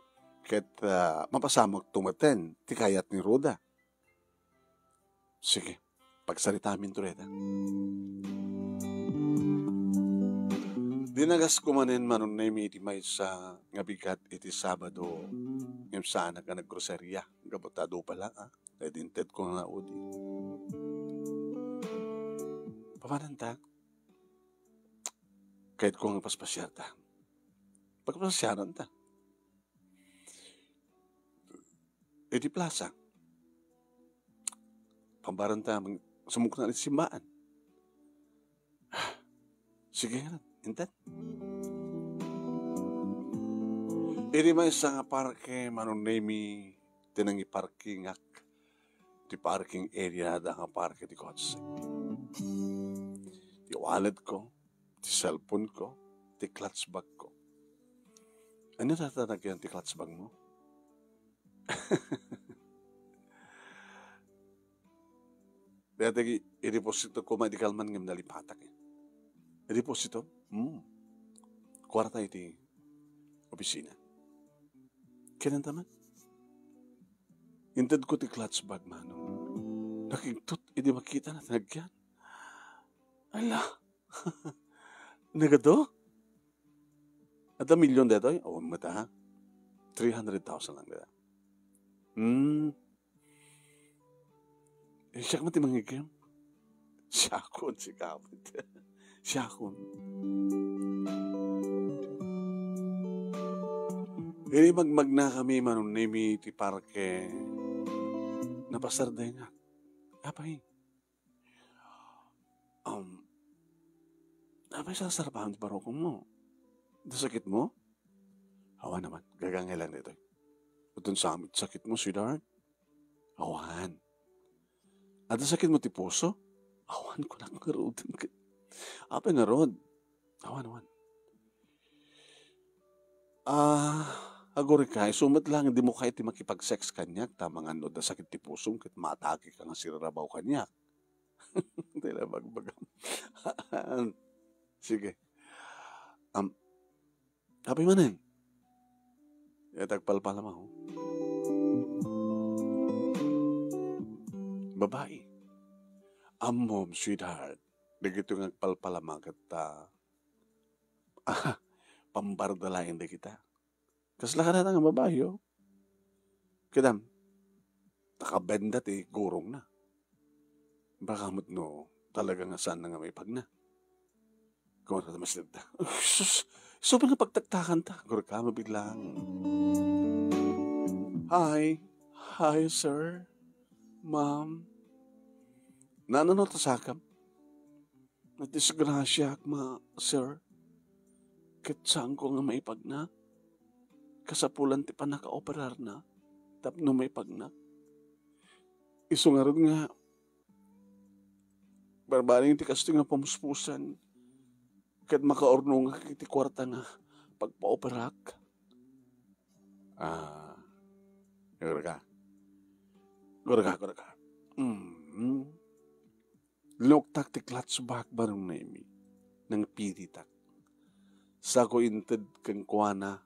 ket, ah, mapasamakto metten ti kayat ni Roda. Sige, pagsaritamin to dayta. Dinagasko manen, Manong Nemi, iti maysa nga bigat iti Sabado, ngem saanak nga naggroseria, gapu ta adu pay laeng, ah. Kaya intedko nga udi. Papananta? Kayatko nga paspasiarta. Pagpasiaranta. Iti plasa. Pambarenta, mang-, sumukna iti simbaan. Sige, inted. Iti maysa nga parke, Manong Nemi, ti nangiparkingak. Ti parking area da nga parke ti kotse. Ti wallet ko, ti cellphone ko, ti clutch bag ko. Ania ti tatangken ti clutch bag mo? Dayta i-, i-deposito ko, madi kalman ngem nalipatak, eh. I-deposito? Hmm. Kuarta iti opisina. Kinanta man. Inted ko ti clutch bag, Manong. Nakigtot idi makita na ti nagyan. Ala. Nagado? Adda million daytoy? Awan met, ha? Three hundred thousand lang dayta. Hmm. Eh, siak man ti mangigem. Siakon, sika met. Siakon. Idi magmagnakami, Manong Nemi, ti parke, napasardengak. Apay? Um, apay sasarpaam ti parokmo? Adda sakitmo? Awan, awan. Gagangay lang daytoy. Uton sa amin sakitmo, sweetheart? Awan. Adda sakitmo ti puso? Awan, kunak ngaruden ket. Apay ngarud? Awan, awan. Ah, agurika, isu met lang, dimo kayat ti makipag-sex kaniak, ta mangan no adda sakit ti pusom, ket maatake ka nga sirarabaw kaniak. Ti la bagbagam. Sige. Am, apay manen? Ket agpalpalama, oh. Babai. Ammom, sweetheart. Dagitoy nga agpalpalama ket, ah, pambarda laeng dagita. Kasla kadata nga babai, oh. Kidam, nakabenda ti gurongna. Baka met no talaga nga saan na nga maipagna. Kung ano mas nagda. Sus, isu pay nga pagtaktakan ta. Gurka, mabilang. Hi. Hi, sir. Ma'am. Nano no tasakam? Nadisgrasyaak, ma, sir. Ket saanko nga maipagna. Kasapulan ti pannakaoperarna tapno maipagnak. Isu ngarud nga barbareng ti kastoy nga pamuspusan, ket makaurnongak iti kuarta nga pagpaoperak. Ah, gurga. Gurga, gurga. Mm. Linuktak ti clutch bag, Manong Nemi. Nangpiritak. Sako inted kenkuana,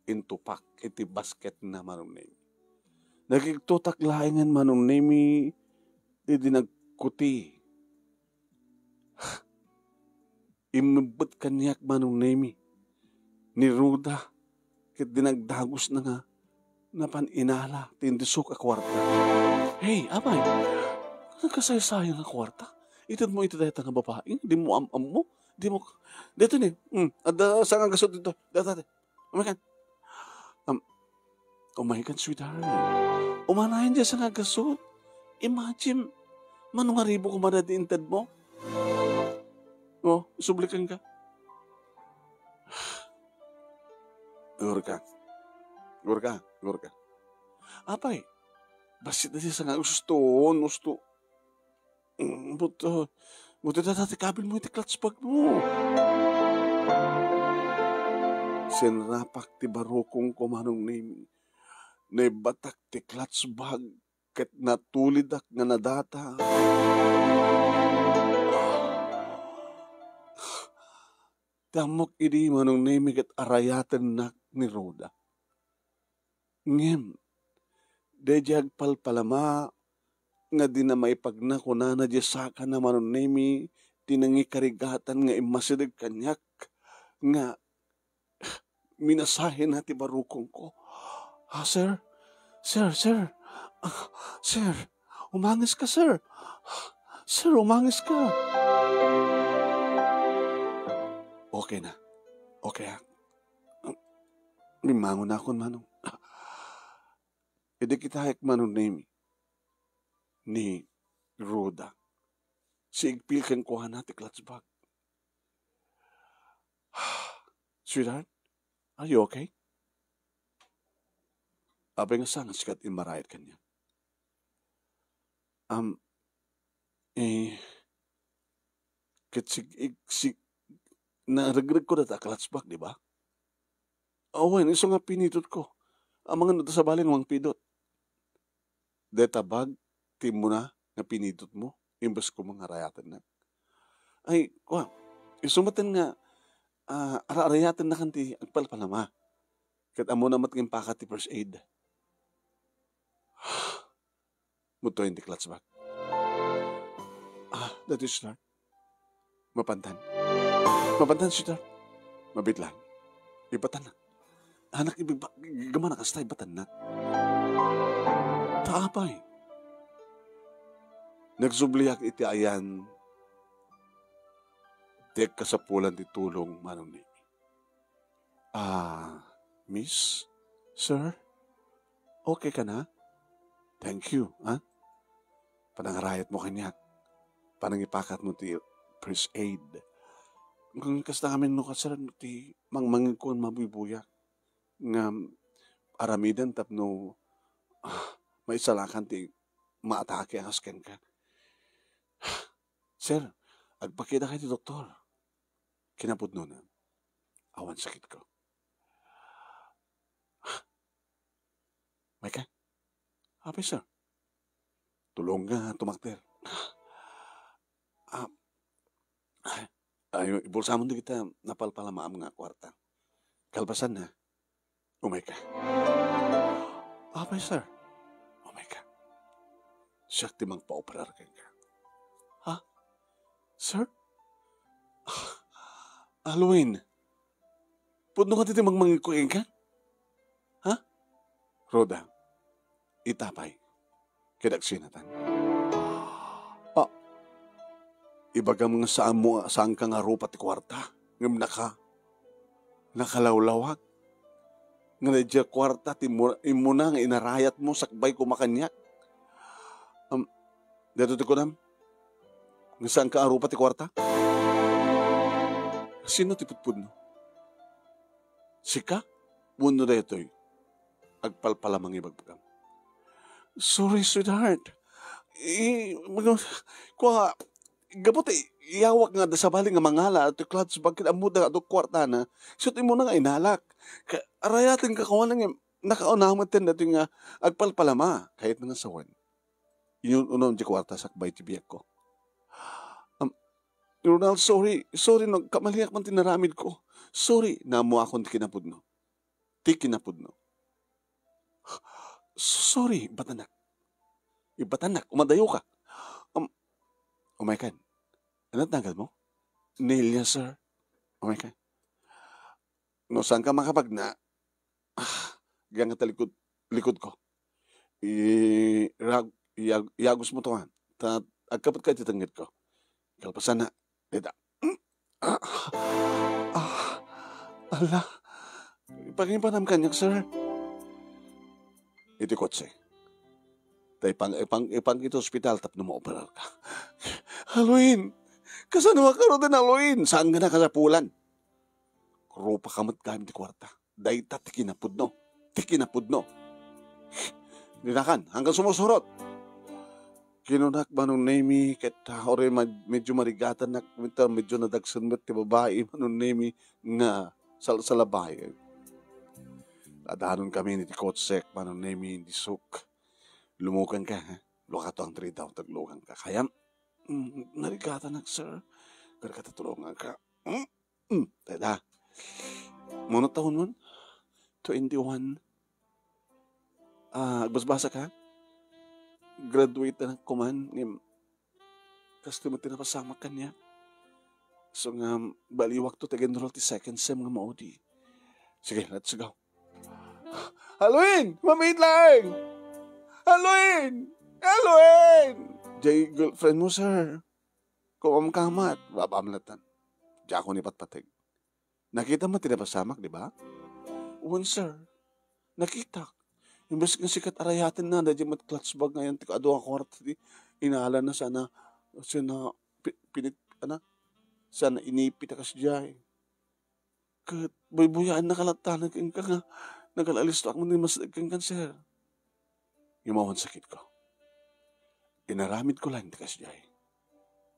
intupak iti basketna, Manong Nemi. Nakigtotak laengen, Manong Nemi, idi nagkuti. Immebbet kaniak, Manong Nemi, ni Ruda, ket dinagdagusna nga napan inala ti indisok a kuarta. Hey, apay, nagkasaysayang a kuarta? Itedmo iti dayta nga babai, dimo am-ammo, dimo, dito ni, hmm, adda sanga gasut dito, dati, dati. Umaykan. Um, umaykan, sweetheart. Umanayan diay sanga gasut. Imagine, mano nga ribo koma daydi intedmo? Oh, sublikan ka. Gurka. Gurka, gurka. Apay, bassit na diay sanga gasut, gusto. Mm, buto, buto dayta ti kabilmo iti clutch bagmo. Sinrapak ti barukongko, Manong Nemi. Naibatak ti clutch bag ket natulidak nga nadata. Ti ammok idi, Manong Nemi, ket arayatennak ni Ruda. Ngem, daydiay agpalpalama nga dina maipagna, kunana diay sakana, Manong Nemi, ti nangikarigatan nga immasideg kaniak nga minasahena ti barukongko. Ah, sir? Sir, sir. Ah, sir, umangeska, sir. Sir, umangeska. Okay na. Okay, ah. Bimmangonakon, Manong. Idi kitaek, Manong Nemi, ni Ruda, siigpil kenkuana ti clutch bag. Sweetheart, are you okay? Apay nga saan nga sika ti immarayat kaniak? Um, eh, ket sig-, ig-, sig-, naregregko dayta a clutch bag, di ba? Awan, isu nga pinidotko. Amangan no ta sabali nga mangpidot. Dayta bag ti immuna nga pinidotmo, imbes koma nga arayatennak. Ay, kua, isu met nga, ah, ara-arayatennakan ti agpalpalama. Ket ammona met nga impakat ti first aid. Mudtoyen ti clutch bag. Ah, daytoy, sweetheart. Mapantan. Mapantan, sweetheart. Mabitlan. Ibatannak. Anak, ibigba-, igamanak kasta, ibatannak. Ta apay. Nagsubliak iti ayan ti agkasapulan ti tulong, Manong Nemi. Ah, miss? Sir? Okay ka na? Thank you, ha? Panangarayatmo kaniak. Panangipakatmo ti first aid. Ngem kasta ngamin no kasar ti mangmangegko nga mabuybuyak nga aramiden tapno, ah, maisalakan ti maatake a kas kenka. Sir, agpakidakay ti doktor. Kinapudnona, awan sakitko. Mayka? Apay, sir? Tulonga nga tumakder. Ah, ay, ibulsamon dagiti napalpalamaam nga kuarta. Kalpasanna, umayka. Apay, sir? Umayka. Siak ti mangpaoperar kenka. Ha? Sir? Ah, Alwin, pudno nga ti mangmangegko kenka? Ha? Ruda, itapay, ket agsinatan. Ah, ibagam nga saanmo, saanka nga arupa ti kuarta, ngem naka-, nakalawlawag. Nga daydiay kuarta ti mu-, immuna nga inarayatmo sakbay koma kaniak. Am, daytoy ti kunam? Nga saanka arupa ti kuarta? Sino ti pudpudno? Sika? Wenno daytoy? Agpalpalamang ibagbagam. Sorry, sweetheart. I-, mag-, kua, gapu ta iyawak nga adda sabali nga mangala ti clutch bag ket ammoda nga adu kuartana, isu ti immuna nga inalak. Ka-, arayatenka kuana ngem nakauna metten daytoy nga agpalpalama, kayatna nga sawen. Inun-unam ti kuarta sakbay ti biagko. Am, Ronald, sorry. Sorry no agkamaliak man ti naramidko. Sorry, naammoakon ti kinapudno. Ti kinapudno. Sorry, ibbatanak. Ibbatanak, umadayoka. Um, umaykan. Ano tanggal mo? Nelia, sir. Umaykan. No saanka makapagna, ah, gangata likod, likodko. I-, rag-, iyag-, iyagusmo to, ha. Ta, agkapatko iti tengngedko. Kalpasanna, dita. Ah, ah, ala. Ipangipanam kaniak, sir. Iti kotse. Ta ipang-, ipang-, ipang iti ospital tapno maoperarka. Haloy! Kasano nga karudan, Haloy? Saan nga nakasapulan? Rupaka met gayam ti kuarta. Dayta ti kinapudno. Ti kinapudno. Dinakan, hanggang sumusurot. Kinunak, Manong Nemi, ket, ah, uray med-, medyo marigatanak, medyo, medyo nadagsen met ti babai, Manong Nemi, nga salsalabay. Addanon kami iti kotsek, Manong Nemi, disuk. Lumukanka, ha? Lukato ang three down, taglukanka. Kayam? Mm, narigatanak, sir. Kayatko ta tulonganka. Mm? Hmm, dayta. Mano taon man? Twenty-one. Ah, agbasbasa ka? Graduate na kuman, ngem kastoy met ti napasamak kaniak. So nga, baliwak to ti ag-enroll ti second sem nga maudi. Sige, let's go. Haloy! Mamiit laeng! Haloy! Haloy! Jay, girlfriend mo, sir. Kumamkamat, babamlatan. Diakon ipatpateg. Nakita mo ti napasamak, di ba? Wen, sir. Nakitak. Imbes nga sika ti arayatenna, daydiay met clutch bag nga ayan ti adu a kuarta ti inalana sana, sana pi-, pinit-, ana, sana inipit a kasdiay. Ket buybuyaennaka latta kenka nga nagala-alistoak man ti masideg kenka, sir. Ngem awan sakitko. Inaramidko laeng ti kasdiay.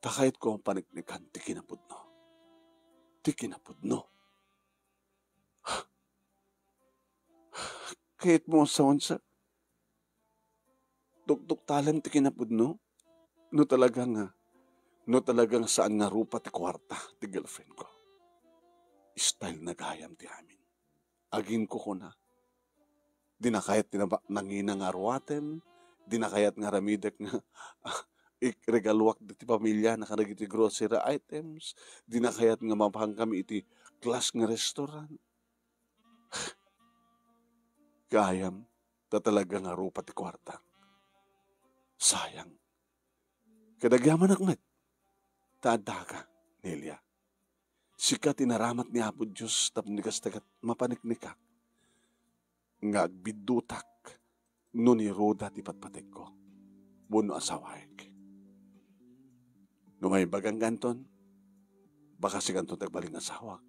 Ta kayatko a paneknekan ti kinapudno. Ti kinapudno. Kayatmo a sawen, sir? Tuktuktalem ti kinapudno? No talaga nga, no talaga nga saan nga rupa ti kuarta ti girlfriend ko. Style na gayam ti amin. Aginkukuna. Dina kayat ti naba-, nangina nga aruaten, dina kayat nga aramidek nga, ah, ik-, regaluak ti pamiliana kadagiti grocery items, dina kayat nga mapankami iti class nga restaurant. Gayam, ta talaga nga rupa ti kuarta. Sayang. Ket agyamanak met, ta addaka, Nelia. Sika ti naramat ni Apo Dios tapno kasta ket mapaneknekak nga agbiddutak no ni Roda ti patpategko wenno asawaek. No maibagankanton, baka sikanton ti agbalin nga asawak.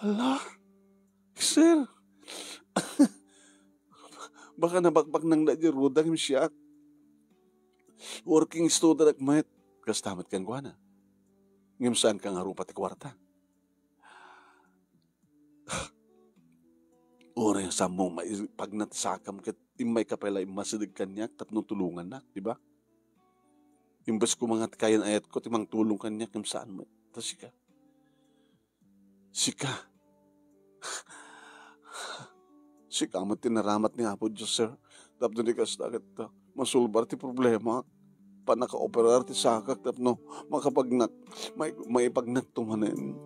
Hala, sir, baka nabakbaknangda di Roda ngem siak. Working student ak met, kasta met kenkuana. Ngem saanka nga rupa ti kuarta. Uray saanmo maipagnat ti sakam ket immayka pay la immasideg kaniak tapno tulongannak, di ba? Imbes koma nga ti kayan-ayatko ti mangtulong kaniak ngem saan met. Ta sika. Sika. Sika met ti naramat ni Apo Dios, sir. Tapno di kasta ket, ah, masulbar ti problema. Pannakaoperar ti sakak tapno makapagnak, mai-, maipagnak to manen.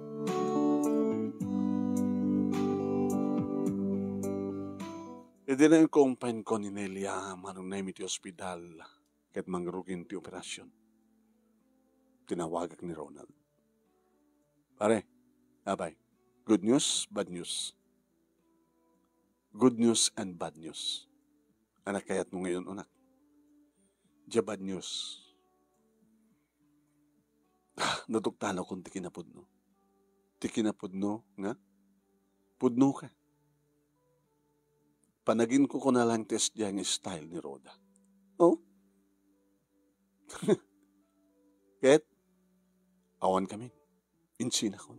Idi nainkumpayenko ni Nelia, Manong Nemi, ti ospital ket mangrugin ti operasyon, tinawagak ni Ronald. Pare, abay, good news, bad news. Good news and bad news. Ania kayatmo nga inun-unak? Dia bad news. Ah, natuktalakon ti kinapudno. Ti kinapudno nga pudnoka. Panaginkukuna laeng ti kasdiay nga style ni Roda. Oh? Ket awan kami. Insinakon.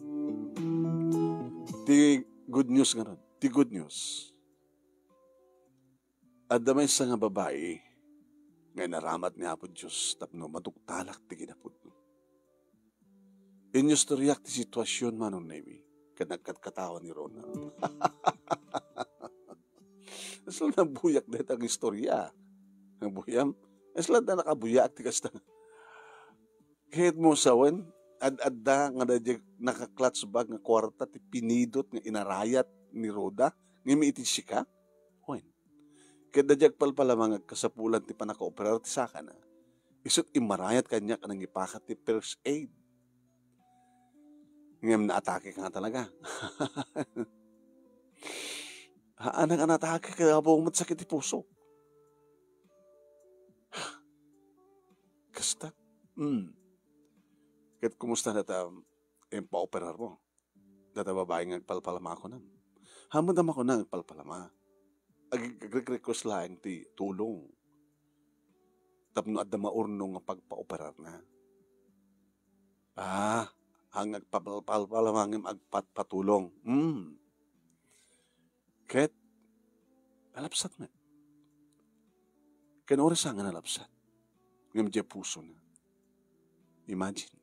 Ti good news ngarud, ti good news. Adda maysa nga babai nga inaramat ni Apo Dios tapno maduktalak ti kinapudno. Inyustoriak ti situasion, Manong Nemi, ket nagkatkatawa ni Rona. Asla nabuyak dayta nga istoria. Nabuyam? Asla da nakabuyak ti kasta. Ket mo sawen, ad-adda nga daydiay naka-clutch bag nga kuarta ti pinidot nga inarayat ni Rhoda, ngem iti sika? Wen. Ket daydiay agpalpalamang agkasapulan ti pannakaoperar ti sakana, isut' immarayat kaniak a nangipakat ti first aid. Ngem naatake ka nga talaga. Haan nga naatake, kaya apo met sakit ti puso. Kasta. Hmm. Ket kumusta data impaoperarmo? Data babai nga agpalpalama kunam. Haan met a makuna nga agpalpalama. Ag-, agre-request laeng ti tulong. Tapno adda maurno nga pagpaoperarna. Ah, haan nga agpalpalama ngem agpatpatulong. Hmm. Ket, nalabsat met. Ken oras nga nalabsat, ngem diay pusona. Imagine,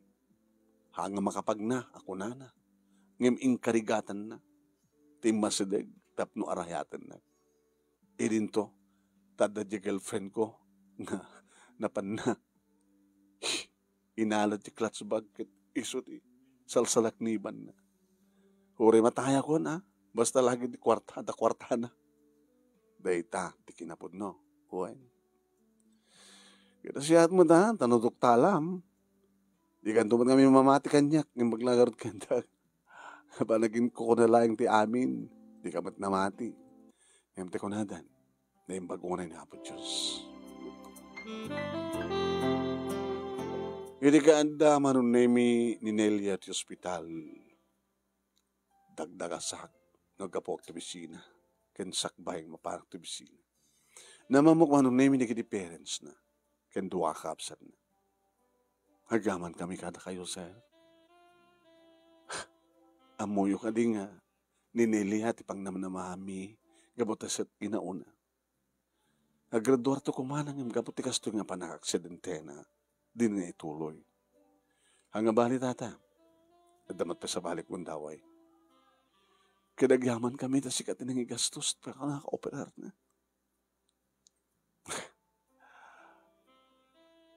haan nga makapagna a kunana, ngem inkarigatanna ti immasideg tapno arayatenna. Idinto, ta adda diay girlfriend ko nga napanna. Inala ti clutch bag ket isu ti salsalaknibanna. Uray matayakon, a? Basta lagi ti kuarta, adda kuartana. Dayta ti kinapudno. Wen. Ket nasayaat met, a, ta no duktalam, dikanto met ngamin mamati kaniak, ngem aglagarod kaniak. Panaginkukuna laeng ti amin, dika met namati. Ngem ti kunadan, naimbag unay ni Apo Dios. Idi kaadda, Manong Nemi, ni Nelia ti ospital, dagdagasak no aggapuak ti opisina, ken sakbay nga mapanak ti opisina. Namammok, Manong Nemi, dagiti parents na, ken dua a kabsatna. Agyamankami kadakayo, sir. Ammoyo kadi nga ni Nelia ti pangnamnamaami gapu ta saan ti nauna. Aggraduarto koma ngem gapu ti kastoy nga pannakaaksidentena, dina ituloy. Haan nga bali, tata, adda met pay sabali gundaway. Ket agyamankami ta sika ti nangigastos ti pannakaoperarna.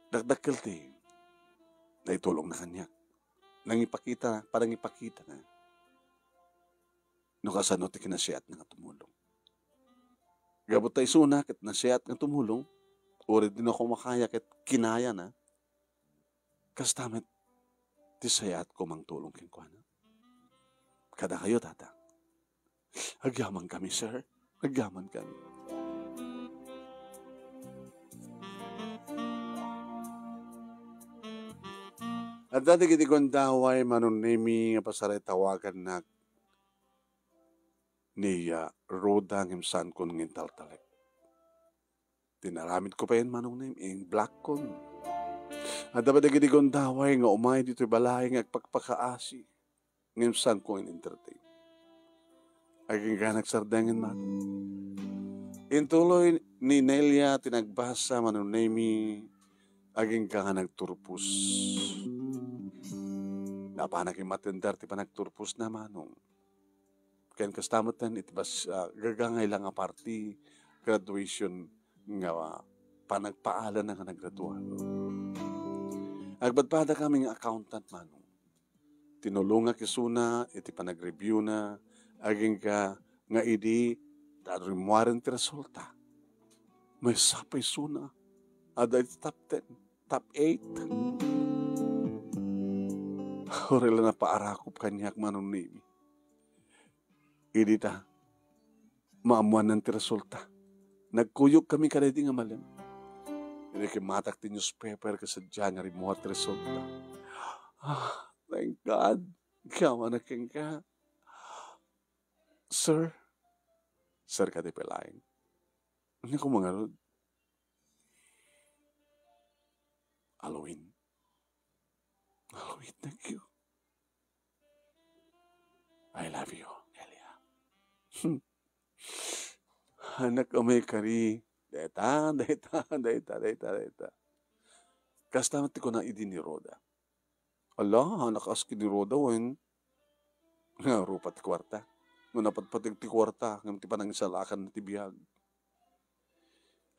Dakdakkel ti naitulongna kaniak. Nangipakita, panangipakitana no kasano ti kinasayaatna nga tumulong. Gapu ta isuna ket nasayaat nga tumulong, uray dina koma kaya ket kinayana, kasta met ti sayaat koma nga tulong kenkuana. Kadakayo, tata. Agyamankami, sir. Agyamankami. Adda dagiti gundaway, Manong Nemi, nga pasaritawagannak ni, ah, Rhoda ngem saankon nga intaltalek. Ti inaramidko pay, Manong Nemi, imblakkon. Adda pay dagiti gundaway nga umay ditoy balay nga agpakpakaasi. Ngem saanko nga in-entertain. Agingga nagsardengen, Manong. Intuloy ni Nelia ti nagbasa, Manong Nemi, agingga nagturpos. Napanak immatender ti panagturposna, Manong. Ken kasta metten iti bas-, ah, gagangay la nga party, graduation nga panagpaalanna nga naggraduar. Agpadpadakami nga accountant, Manong. Tinulongak isuna iti panagreviewna, agingga nga idi ta rimmuaren ti resulta, maysa pay isuna a daydi top ten, top eight. Uray la napaarakop kaniak, Manong Nemi. Idi ta maammoanan ti resulta, nagkuyogkami kadaydi nga malem. Idi kimmatak ti newspaper ket sadiay nga rimmuar ti resulta. Ah, thank God. Agyamanak kenka. Sir. Sir kadi pay laeng. Ania koma ngarud? Halloween. Oh, wait, thank you. I love you, Nelia. Hmm. Anak, amay kari. Dayta, dayta, dayta, dayta, dayta. Kasta met ti kuna idi ni Roda. Ala, anak, aski ni Roda, wen. Nga, rupa ti kuarta. No napatpateg ti kuarta, ngem ti panangisalakan na ti biag.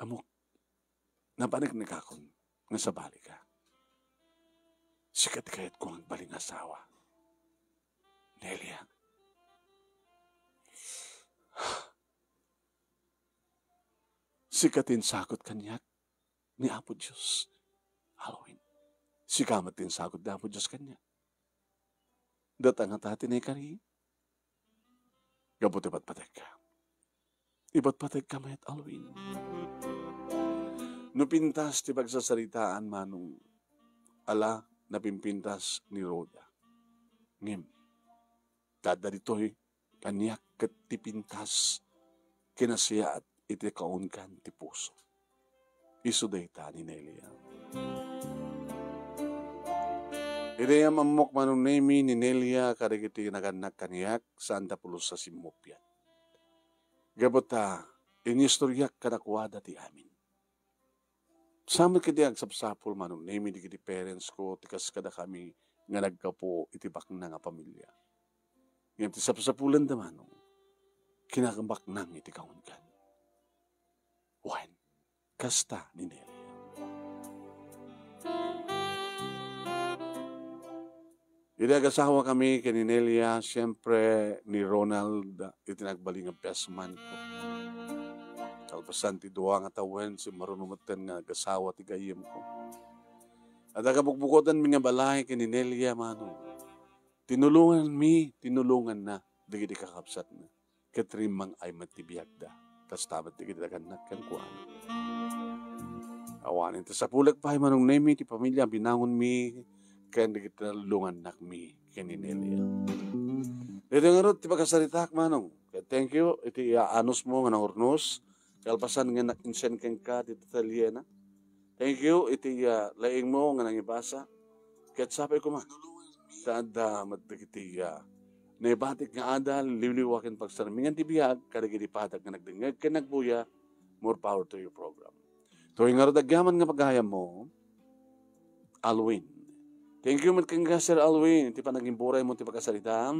Ammok, napaneknekakon nga sabali ka. Sika ti kayatko nga agbalin nga asawa. Nelia. Sika ti insagut kaniak ni Apo Dios. Alwin. Sika met ti insagut ni Apo Dios kaniak. Dayta ngata ti naikari. Gapu ti patpategka. Ipatpategka met, Alwin. No pintas ti pagsasaritaan, Manong, ala, napimpintas ni Roda. Ngem, adda ditoy, kaniak ket ti pintas, kinasiyaat iti kaunkan ti puso. Isu dayta ni Nelia. Idi am-ammok, Manong Nemi, ni Nelia kadagiti nagannak kaniak, saan ta pulos a simmupiat. Gapu ta, inistoriak kadakuada ti amin. Saan met kadi agsapsapul, Manong Nemi, dagiti parents ko, ti kas kadakami nga naggapu iti baknang a pamilia. Ngem ti sapsapulenda, Manong, kinakabaknang iti kaunkan. Wen, kasta ni Nelia. Idi agasawakami ken ni Nelia, siempre, ni Ronald iti nagbalin nga best man ko. Kalpasan ti dua nga tawen, simmaruno metten nga agasawa ti gayyemko. Adda kabukbukotanmi nga balay ken ni Nelia, Manong. Tinulonganmi, tinulonganna dagiti kakabsatna. Ket rimmang-ay met ti biagda. Kasta met dagiti nagannak kenkuana. Awanen ti sapulek pay, Manong Nemi, ti pamilia a binangonmi ken dagiti nalulongannakmi ken ni Nelia. Daytoy ngarud ti pakasaritaak, Manong. Ket thank you iti, ah, anusmo nga nangurnos. Kalpasan nga nag-insend kenka ti detalyena. Thank you iti, ah, laingmo nga nangibasa. Ket sapay koma, ta adda met dagiti, ah, naibatik nga adal, liwliwa ken pagsarmingan ti biag kadagiti padak nga nagdengngeg ken nagbuya. More power to your program. Toy ngarud agyaman nga pagayammo, Alwin. Thank you met kenka, Sir Alwin, iti panagimburay mo ti pakasarita.